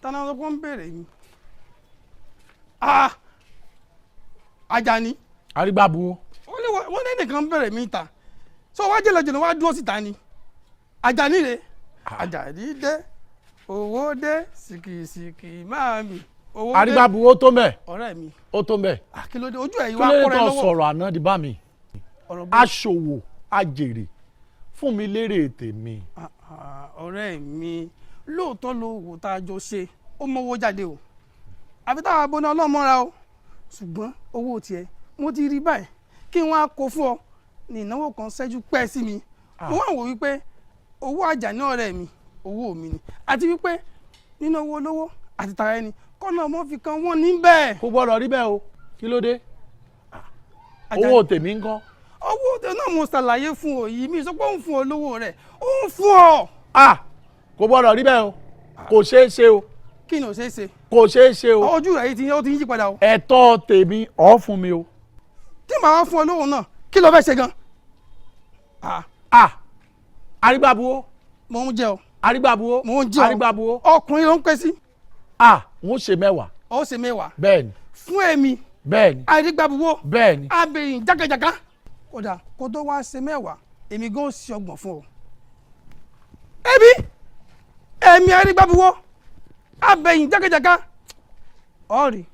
Tani ló ń béèrè mi? Ah, Ajani. Arígbábuwó. Wọ́n ní ẹnìkan ń béèrè mi ta, so wá jẹ́lẹ̀ jìnnà, wá dúró síta ni. Ajani rè, Ajani dé, owó dé, sìkìsìkì máa mi, owó dé. Arígbábuwó tó mẹ́. Ọ̀rẹ́ mi. Ó tó mẹ́. Kí ló dé? Ojú ẹ̀ yìí Kí wá ló dé kọ́rẹ́ tó lọ́wọ́. sọ̀rọ̀ àná di bá mi? Ọ̀rọ̀ bó- Aṣòwò ajèrè, fún mi lérè tèmi. Ah, ọ̀rẹ́ mi, lóòótọ́ ló wò tá a jọ ṣe, ó mọ́wó jáde o, àfi táwa bọ́ná ọlọ́mọ́ra o, ṣùgbọ́n owó tiẹ̀ mo ti rí báyìí, kí wọ́n á kó fún ọ ní ìnáwó kan ṣẹ́jú pẹ́ sí mi. Mo wá wò wípé owó Àjàní ọ̀rẹ́ mi, owó mi ni, àti wípé nínú owó olówó àti tara ẹni kọ́nà ọmọ fi kan wọ́n níbẹ̀. Kò gbọ́dọ̀ rí bẹ́ẹ̀ o, kí ló dé? Owó tèmi ń kọ́. Owó tèmi náà mo ṣàlàyé fún ọ yìí, mi sọ pé òun fún ọ lówó rẹ̀, ó ń fún ọ. Ah, kò gbọ́dọ̀ rí bẹ́ẹ̀ o, kò ṣeé ṣe o. Kí ni ò ṣeé ṣe? Kò ṣeé ṣe o. Ojú rẹ̀ yìí ti ó ti ń yí padà o. Ẹ̀tọ́ tèmi ọ̀ fún mi o. Tí màá wá fún ọ lówó náà, kí ló fẹ́ ṣe gan? Ah, Arígbábuwó. Mo ń jẹ o. Arígbábuwó. Mo ń jẹ o. Arígbábuwó. Ọkùnrin ló ń pè sí. Ah, n ó ṣe 10. Ó ṣe 10. Bẹ́ẹ̀ni. Fún èmi. Bẹ́ẹ̀ni. Arígbábuwó. Bẹ́ẹ̀ni. Abẹ̀yìn jákèjáká. Kódà kó tó wá ṣe 10, èmi gan ó ṣe 30 fún ọ. Èmi Arígbábuwó, abẹ̀yìn jákèjáká, ọ̀rì.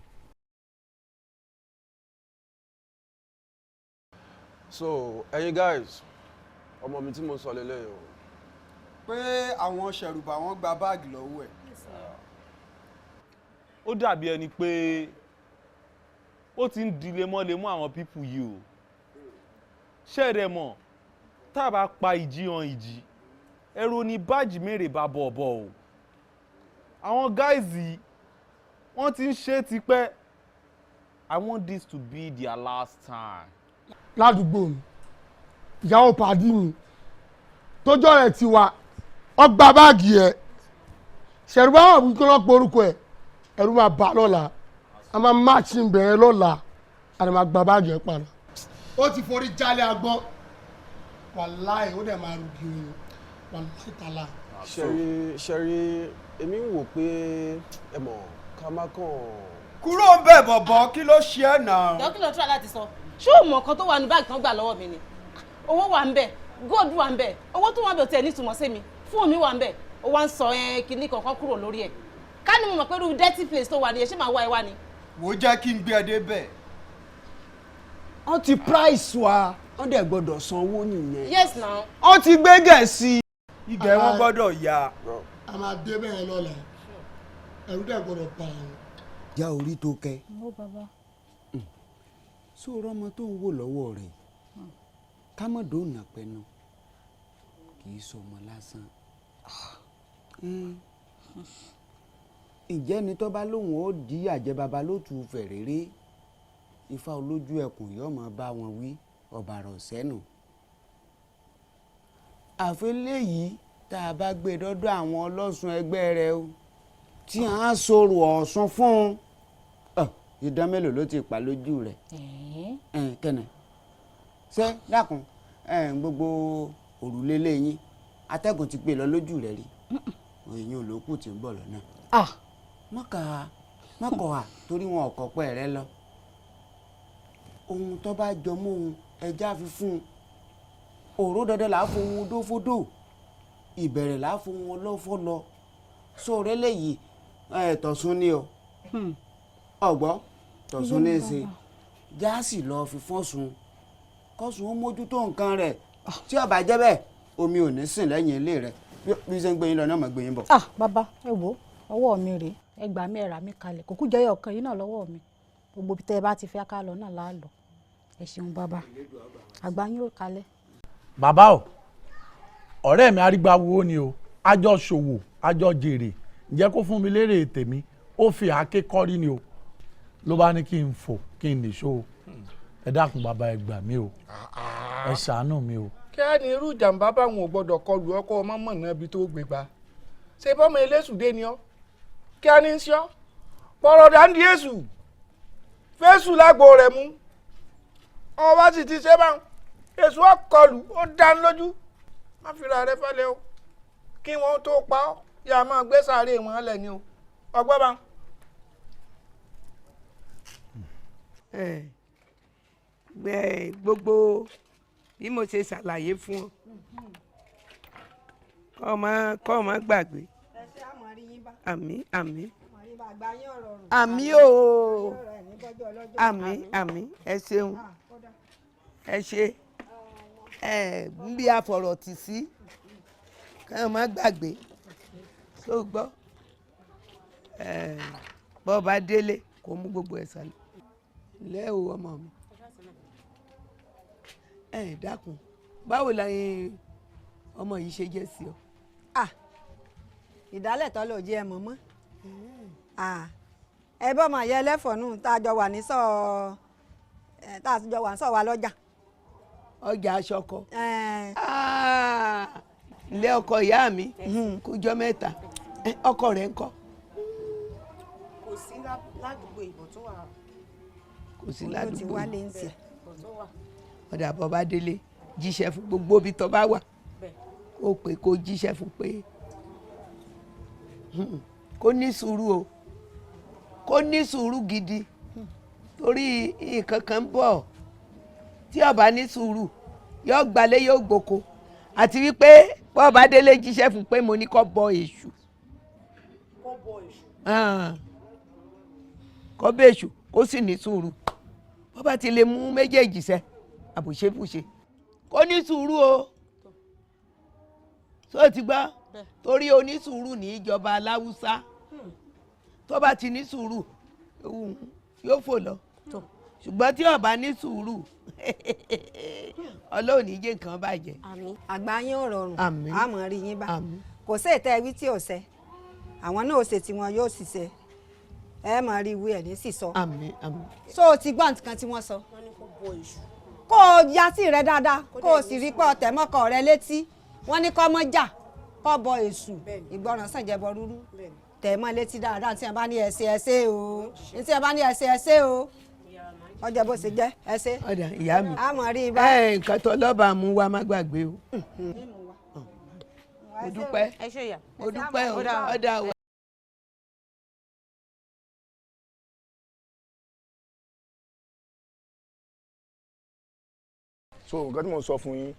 So ẹ̀yin guys, ọmọ mi tí mo sọ lélẹ́yìí o. Pé àwọn ṣẹ̀rùbà wọn gba báàgì lọ́wọ́ ẹ̀. Ó dàbí ẹni pé ó ti ń di lemọ́lemọ́ àwọn people yìí o. Ṣẹ́ẹ̀rẹ̀ mọ̀, tá a bá pa ìjì han ìjì, ẹ̀rù ni báàjì mèrè bá bọ̀ bọ̀ o. Àwọn guys yìí, wọ́n ti ń ṣe é tipẹ́. I want this to be their last time. Ládùúgbò mi, ìyàwó pàdí mi tójọ́ rẹ̀ ti wà, ọgbà báàgì ẹ̀ ṣẹ̀rù bá wà wípé wọ́n pe orúkọ ẹ̀, ẹ̀rù máa bà lọ́la. A máa máàcì bẹ̀rẹ̀ lọ́la, a lè máa gba báàgì ẹ̀ padà. Ó ti forí jálẹ̀ agbọ́n, wàláì ó dẹ̀ máa rúgi oyin, wàláì tàlà. Ṣẹ̀rí ṣẹ̀rí, èmi ń wò pé ẹ mọ̀ ká má kàn. Kúrò ń bẹ̀ bọ̀bọ̀, kí ló ṣe ẹ́ náà? Jọ, kí ló tún láti sọ? Ṣé o mọ̀ nǹkan tó wà ní báàgì kan gbà lọ́wọ́ mi ni? Owó wà ń bẹ̀, gold wà ń bẹ̀, owó tó wà ń bẹ̀ ò tiẹ̀ nítumọ̀ sí mi, fóònù mi wà ń bẹ̀, ó wá ń sọ ẹ kinní kankan kúrò lórí ẹ̀. Ká ní mo mọ̀ pé irú dirty place tó wà ní ẹ, ṣé màá wá ẹ wá ni? Wò ó, jẹ́ kí n gbé ẹ débẹ̀. Wọ́n ti price wa, wọ́n dẹ̀ gbọ́dọ̀ sanwó nìyẹn. Yes now. Wọ́n ti gbé gẹ̀ẹ́sì. Igẹ̀ wọn gbọ́dọ̀ ya. A máa dé bẹ́ẹ̀ lọ́la, ẹ̀rù dẹ̀ gbọ́dọ̀ bà wọ́n. Já orí tó kẹ. Ó bàbá. Sóòrọ́ ọmọ tó ń wò lọ́wọ́ rẹ̀, ká mọ̀ dóònà pẹ̀nu, kì í sọmọ lásán. Ǹjẹ́ ni tó bá lóun ó di àjẹ́ baba ló tù fẹ̀rẹ̀rẹ̀, ifá olójú ẹkùn yóò máa bá wọn wí ọ̀bàrà ọ̀sẹ́nu. Àfi léyìí tá a bá gbé dọ́dọ̀ àwọn ọlọ́sùn ẹgbẹ́ rẹ o, tí à ń sọ̀rọ̀ Ọ̀ṣun fún un. Idán mélòó ló ti pa lójú rẹ̀? Kẹ́nẹ̀ ṣé dákun, gbogbo òrùlé lẹ́yìn atẹ́gùn ti gbé lọ lójú rẹ̀ rí? Èyí olókù tí ń bọ̀ lọ́nà. Mọ́kà à, torí wọn ọ̀kọ̀ pẹ́ rẹ lọ. Ohun tó bá jọ mọ́ ohun ẹja fi fún un. Òró dandan là á fohun odó fódò, ìbẹ̀rẹ̀ là á fohun ọlọ́fọ́ lọ. Sóòrẹ́ lẹ́yìí tọ̀sùn ni o, ọ̀gbọ́ tọ̀sùn ní í ṣe jáàsì lọ fi fọ́sùn kọ́sùn ó mójútó nǹkan rẹ̀. Tí ó bá jẹ́ bẹ́ẹ̀, omi ò ní sìn lẹ́yìn ilé rẹ̀. Bí ṣe ń gbé yín lọ náà mọ̀ gbé yín bọ̀. Ah bàbá, ẹ wo ọwọ́ mi rèé, ẹ gbà mí, ẹ rà mí kalẹ̀, kò kú jẹ́ ọ̀kan yìí náà lọ́wọ́ mi. Gbogbo bí tẹ́ ẹ bá ti fẹ́ ká lọ náà là á lọ. Ẹ ṣeun bàbá, àgbà yín ò kalẹ̀. Bàbá o, ọ̀rẹ́ mi arígbáwo ni o, àjọ ṣòwò àjọ jèrè, ǹjẹ́ kó fún mi lérè tèmi, ó fi àáké kọ́rí ni o, ló bá ní kí n fò kí n nìṣó o. Ẹ dákun bàbá, ẹ gbà mí o, ẹ ṣàánú mi o. Kí á ní irú ìjàmbá báwọn ò gbọdọ̀ kọlù ọkọ ọmọ mọ̀nà ibi tó gbé gbà ṣe bọ́mọ eléṣù dé ni ọ́. Kí á ní í ṣọ́ pọ̀rọ̀ dáńdí èṣù fésù lágbo rẹ̀ mú, ọba sì ti ṣe báwọn èṣù ọkọlù ó dán lójú. Má fira rẹ falẹ̀ o, kí wọ́n tó pa ọ́ yà máa gbé sáré wọn lẹ̀ ni o, ọgbọ́n bá. Gbogbo bí mo ṣe ṣàlàyé fún ọ, kọ́ ọ má gbàgbé. Àmín àmín àmín o, àmín àmín. Ẹ ṣeun, ẹ ṣe ẹ ń bí àfọ̀rọ̀tì sí, kọ́ ọ má gbàgbé tó gbọ́. Bọ́ bá délé kó mú gbogbo ẹ̀ sálẹ̀ lẹ́ o, ọmọ mi. Ẹ dákun, báwo la ọmọ yìí ṣe jẹ́ sí ọ? Ìdálẹ̀ tọ́ ló jẹ́ ẹ mọ̀ mọ́. Ẹ bọ́ mọ̀ yẹ ẹlẹ́fọ̀ọ́ nù tá a jọ wà ní sọ, tá a jọ wà ní sọ wa lọ́jà. Ọjà aṣọkọ ilé ọkọ ìyá mi kújọ mẹ́ta, ọkọ rẹ̀ ńkọ́? Kò sí ládùúgbò ìbò tó wà. Kò sí ládùúgbò. Wálé ń tiẹ̀. Ọ̀dà, bọ́ bá délé, jíṣẹ́ fún gbogbo ibi tó bá wà, kó pé kó jíṣẹ́ fún pé kó ní sùúrù o, kó ní sùúrù gidi, torí nǹkan kan ń bọ̀. Tí ó bá ní sùúrù, yóò gbalé yóò gboko. Àti wípé bọ́ bá délé, jíṣẹ́ fún pé mo ní kó bọ èṣù. Kó bọ èṣù. Kó bẹ èṣù, kó sì ní sùúrù. Bọ́ bá ti lè mú méjèèjì sẹ́ àbùṣebùṣe, kó ní sùúrù o. Tó ti gbọ́? Torí onísùúrù ní ìjọba aláwùsá. Tó bá ti ní sùúrù, yóò fò lọ, ṣùgbọ́n tí ó bá ní sùúrù, Ọlọ́run ní jẹ́ nǹkan bàjẹ́. Àgbà yín ò rọrùn, àmọ́ rí yín bá. Kò sí ètò ẹwí tí ò ṣẹ, àwọn náà ò ṣe tiwọn, yóò sì ṣe, ẹ mọ̀ rí ìwé ẹ̀ ní sì sọ. Àmín àmín. So o ti gbọ́ nǹkan tí wọ́n sọ? Wọ́n ní kó bọ èṣù. Kó o yasí rẹ dáadáa, kó o sì rí pé ọtẹ̀ mọ́kọ rẹ létí. Wọ́n ní kó mọ́ jà, kó bọ èṣù. Ìgbọràn sàn jẹbọ rúrú. Tẹ̀ mọ́ létí dáadáa. Tí wọ́n bá ní ẹsẹ̀ ẹsẹ̀ o, tí wọ́n bá ní ẹsẹ̀ ẹsẹ̀ o, ọjọ́ bó ṣe jẹ́ ẹsẹ̀. Ọ̀dà ìyá mi. Àmọ́ rí i bá. Ẹ nǹkan tó lọ́ba mú wa, má gbàgbé o. Mo dúpẹ́, mo dúpẹ́ o, ọ̀dà o. So nǹkan tí mo sọ fún yín,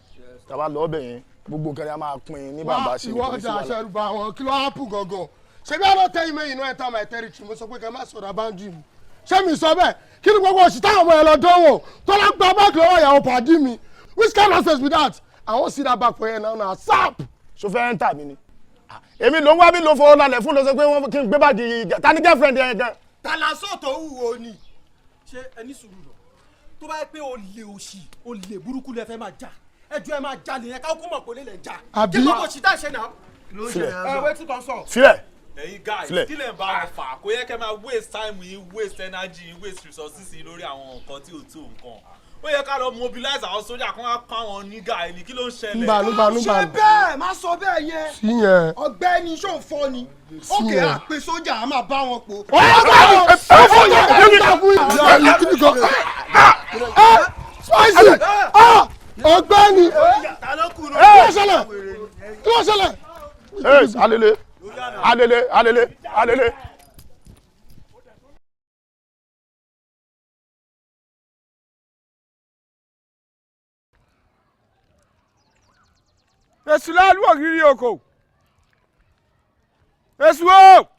tá a bá lọ ọbẹ̀ yẹn, gbogbo nǹkan ni a máa pín in ní bàbá sí. Ìwọ ọjà àṣẹrùbà àwọn, kí ló hápù gangan? Ṣé bí àwọn tẹ́yìn mẹ́yìn náà enter my territory, mo sọ pé kẹ́ má sọ̀rọ̀ boundary mi. Ṣé mi sọ bẹ́ẹ̀? Kí ni gbogbo òṣì táwọn ọmọ yẹn lọ dánwò tó lọ gba báàgì lọ́wọ́ ìyàwó pàdí mi? Which kind of nonsense be that? I wan see that bag for here now na sap. So fẹ́ enter mi ni? Èmi ló ń wá mi ló fọwọ́ lálẹ́ fún lọ sọ pé wọ́n kí n gbé báàgì. Ta ni girlfriend yẹn gan? Tàlàsó tó wúwo ni. Ṣé ẹ ní sùúrù lọ? Tó bá yẹ pé olè òṣì olè burúkú lẹ fẹ́ máa jà, ẹjọ́ ẹ máa jalè yẹn, káwọn kó mọ̀ pé olè lẹ̀ ń jà. Àbí? Kí gbogbo òṣì tá a ṣe náà. Filẹ̀. Ẹ wetin come sọ. Filẹ̀. Ẹ̀yin guys, Filẹ̀. kí lẹ̀ ń bá wọn fà? Kò yẹ kẹ́ máa waste time yín, waste energy yín, waste resources yín lórí àwọn nǹkan tí ò tó nǹkan. Ó yẹ ká lọ mobilize àwọn sójà kó wá kó àwọn nígà ẹni. Kí ló ń ṣẹlẹ̀? Nbà, nbà, nbà. Ṣe bẹ́ẹ̀, má sọ bẹ́ẹ̀ yẹn. Sí yẹn. Ọ̀gbẹ́ni, ṣó ń fọ́ ni? Ókè, yẹn. àpè sójà, a máa bá wọn pò. Spicy! Ah! Ọ̀gbẹ́ni! Kí ló ṣẹlẹ̀? Kí ló ṣẹlẹ̀? Ee, alele, alele, alele, alele. Èṣù láàlú ògiri oko. Èṣù o,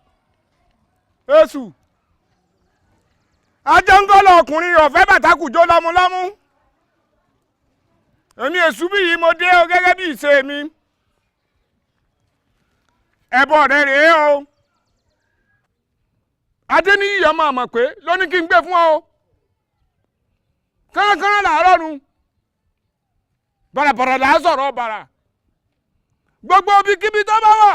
èṣù ajẹ́ńgọ́lọ̀ ọkùnrin ọ̀fẹ́ bàtàkù jó lọ́múlọ́mú. Èmi èṣù bí yìí mo dé o gẹ́gẹ́ bí ìṣe mi. Ẹbọ rẹ rèé o. Adéníyì ọmọ àmọ̀ pé ló ní kí n gbé fún ọ o. Kánránkánrán làárọ̀ nu, bàràbàrà là á sọ̀rọ̀ bàrà. Gbogbo ibikíbi tó bá wà,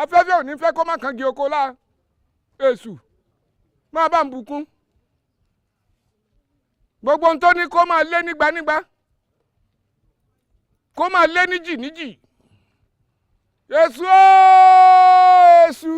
afẹ́fẹ́ ò ní fẹ́ kó má kangi oko lá. Èṣù máa bá ń bùkún gbogbo ohun tó ní, kó máa lé nígbanígba, kó máa lé níjì níjì. Èṣù ooo, èṣù.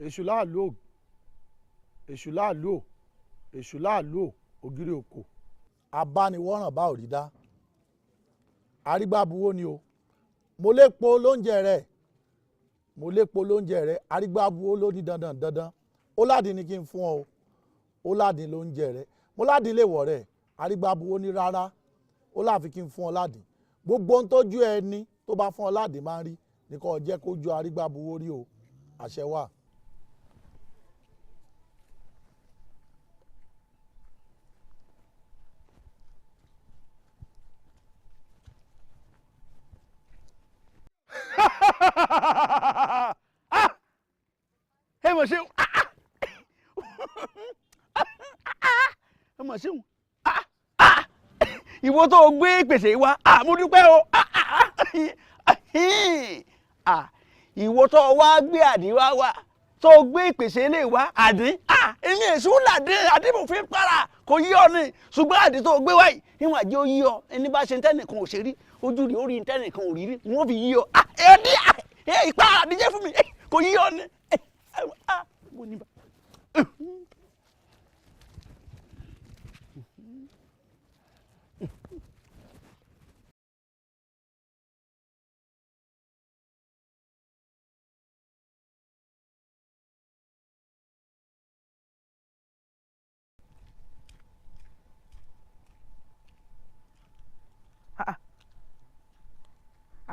Èṣù láàlú ò, èṣù láàlú ò, èṣù láàlú ò, ògiri òkò. Abániwọ́ràn bá ò rí dá arígbábuwó ni o. Mo lépo lóúnjẹ rẹ, mo lépo lóúnjẹ rẹ. Arígbábuwó ló ní dandan dandan, ó ládìí ni kí n fún ọ o, ó ládìí lóúnjẹ rẹ. Mo ládìí lè wọ̀ rẹ. Arígbábuwó ní rárá, ó láàfi kí n fún ọ ládìí. Gbogbo ohun tójú ẹni tó bá fún ọ ládìí máa ń rí ní kó jẹ́ kójú arígbábuwó rí o. Àṣẹ wà. Ẹ mọ̀ ṣeun, ẹ mọ̀ ṣeun. Ìwọ tó o gbé pèsè wa, mo dúpẹ́ o. Ìwọ tó o wá gbé àdín wá wá, tó o gbé ìpèsè ilé wa àdín, èmi èso làdín, àdín mo fi ń para kò yí ọ ni. Ṣùgbọ́n àdín tó o gbé wáyìí níwọ̀n àjẹ́ ó yí ọ. Ẹni bá ṣe ntẹ́nìkan ò ṣe rí, ojú rí orí ntẹ́nìkan ò rí rí, wọ́n fi yí ọ. Ẹ̀ẹ́dí ìpara àdíjẹ́ fún mi kò yí ọ ni. Mo ní bá.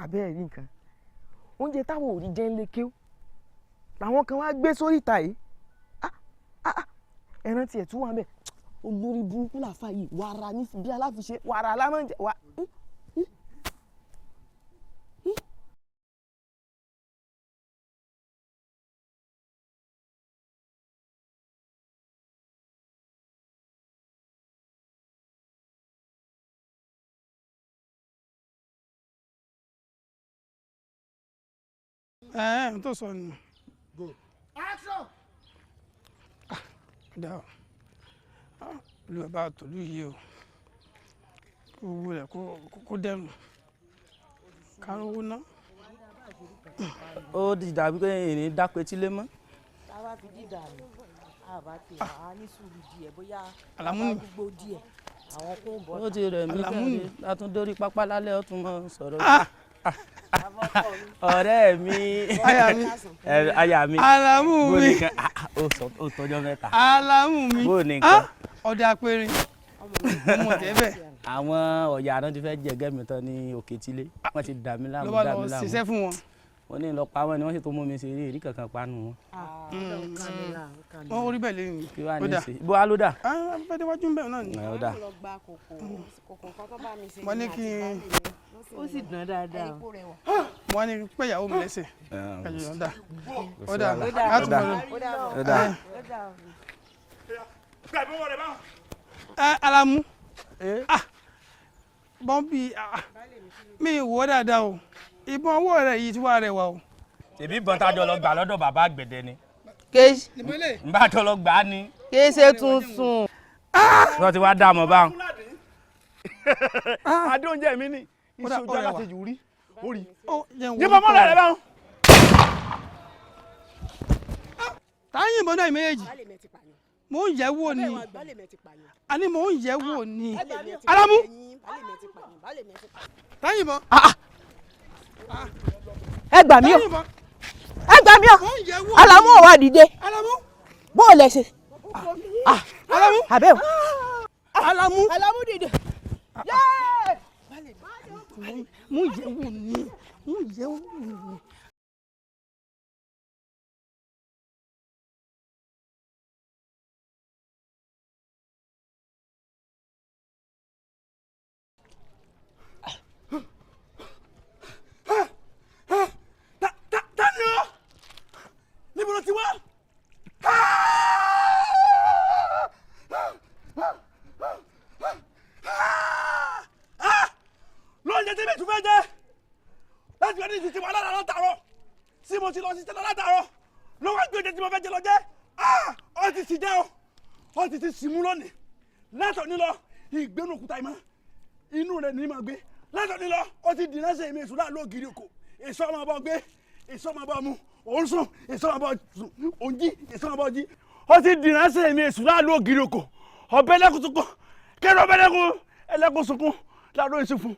Àbẹ́ ẹ̀ rí nǹkan, oúnjẹ táwọn ò rí jẹ́ ń lé kéw làwọn kan wá gbé sórí ìta yìí. Ẹran tiẹ̀ tún wà bẹ́ẹ̀. Olórí burúkú làfa yìí, wàrà ní bí aláfiṣe wàrà lámọ̀jẹ wà. Ẹ ẹ tó sọ nù. Action. Dá o, olùwẹ̀ bá tòlú yìí o, kó owó rẹ̀ kó dẹrùn kárówó ná. Ó ti dàbí pé ìrìn dápẹ́ tí lé mọ́. Táwa fi dídà nù, àbá ti wà á ní sùúrù díẹ̀ bóyá Àlàmú nù. gbogbo díẹ̀ àwọn kò ń bọ̀. Ó ti rẹ̀ mí kẹ́rin látún dórí pápá lálẹ́, ó tún mọ́ sọ̀rọ̀. Ọ̀rẹ́ mi. Aya mi. Ẹ, aya mi. Àlàmú Bó mi. ní nǹkan? Ah, ah, ó sọ ó tọjọ́ mẹ́ta. Àlàmú mi. Bó ní nǹkan? Ọdẹ apẹrin ọmọ tẹ́bẹ̀. Àwọn ọ̀yà náà ti fẹ́ jẹ̀gẹ́ mi tán ní Òkètílé, wọ́n ti dà mí láàmú. Ló bá Dà lọ mí láàmú. ṣiṣẹ́ fún wọn. Wọ́n ní lọ pa wọ́n ni wọ́n sì tó mú mi ṣeré èrí kankan panu wọn. Wọ́n orí bẹ́ẹ̀ lẹ́yìn. Kí wàá ní í ṣe bó wàá ló dà. Bẹ́ẹ̀ déwájú ń bẹ̀ náà ni. Ẹ, ó dà. Mo ní kí n. Ó sì dán dáadáa. Mo ní pé ìyàwó mi lẹ́sẹ̀. Ẹ̀yọ̀ ọ̀dà. Kò sí Ọ̀dà. wàhálà. Á tún Ó dà. mọ̀ lọ. Ó dà. Ẹ Alamu. Ah, bọ́m̀bì ah, mi wò ó dáadáa o, ìbọn ọwọ́ rẹ̀ yìí ti wá rẹwà o. Ṣèbí ìbọn tá a jọ lọ gbà lọ́dọ̀ bàbá àgbẹ̀dẹ ni. Kéṣ. N bá jọ lọ gbà á ni. Kìí ṣe tuntun. Wọ́n ti wá dá a mọ̀ báwọn. Adé oúnjẹ mi ni Ó dà, iṣẹ́ ó ojú rẹwà. aláṣejù rí orí. Jẹ́ n wo Yìnbọn mọ́lẹ̀ rẹ báwọn. Tá ń yìnbọn náà méjèèjì. Mò ń yẹ̀ wò ni, àní mò ń yẹ̀ wò ni. Alamu, tá ń yìnbọn. Ẹ gbà mí o, ẹ gbà mí o, Alamu ò wá dìde. Bó o lẹ ṣe. Alamu. Abẹ́ o. Alamu. Alamu dìde. Mò ń yẹ̀ wò ni, mò ń yẹ̀ wò ni. Ta ni ọ? Níbo ló ti wá? Lóúnjẹ tí mi tún fẹ́ jẹ láti wá ní ìsìn tí wà lára látàárọ̀ tí mo ti lọ sí tẹ́lẹ̀ látàárọ̀ ló wá gbé oúnjẹ tí mo fẹ́ jẹ lọ jẹ́. Ọ ti sì jẹ́ o, ọ ti ti sì mú lónìí. Látọ̀ nílọ ìgbénu òkúta ìmọ̀ inú rẹ̀ ní ma gbé látọ̀ nílọ. Ó ti dìnnà sí èmi èso láàlú ògiri òkò. Èso ọmọ bọ́ gbé, èso ọmọ bọ́ mu, òun sùn, èso ọmọ bọ́ sùn, òun jí, èso ọmọ bọ́ jí. Ó ti dìnnà sí èmi èso láàlú ògiri òkò. Ọbẹ̀ lẹ́kùn sunkún kẹ́rọ, ọbẹ̀ lẹ́kùn ẹlẹ́kùn sunkún láàlú èso fún.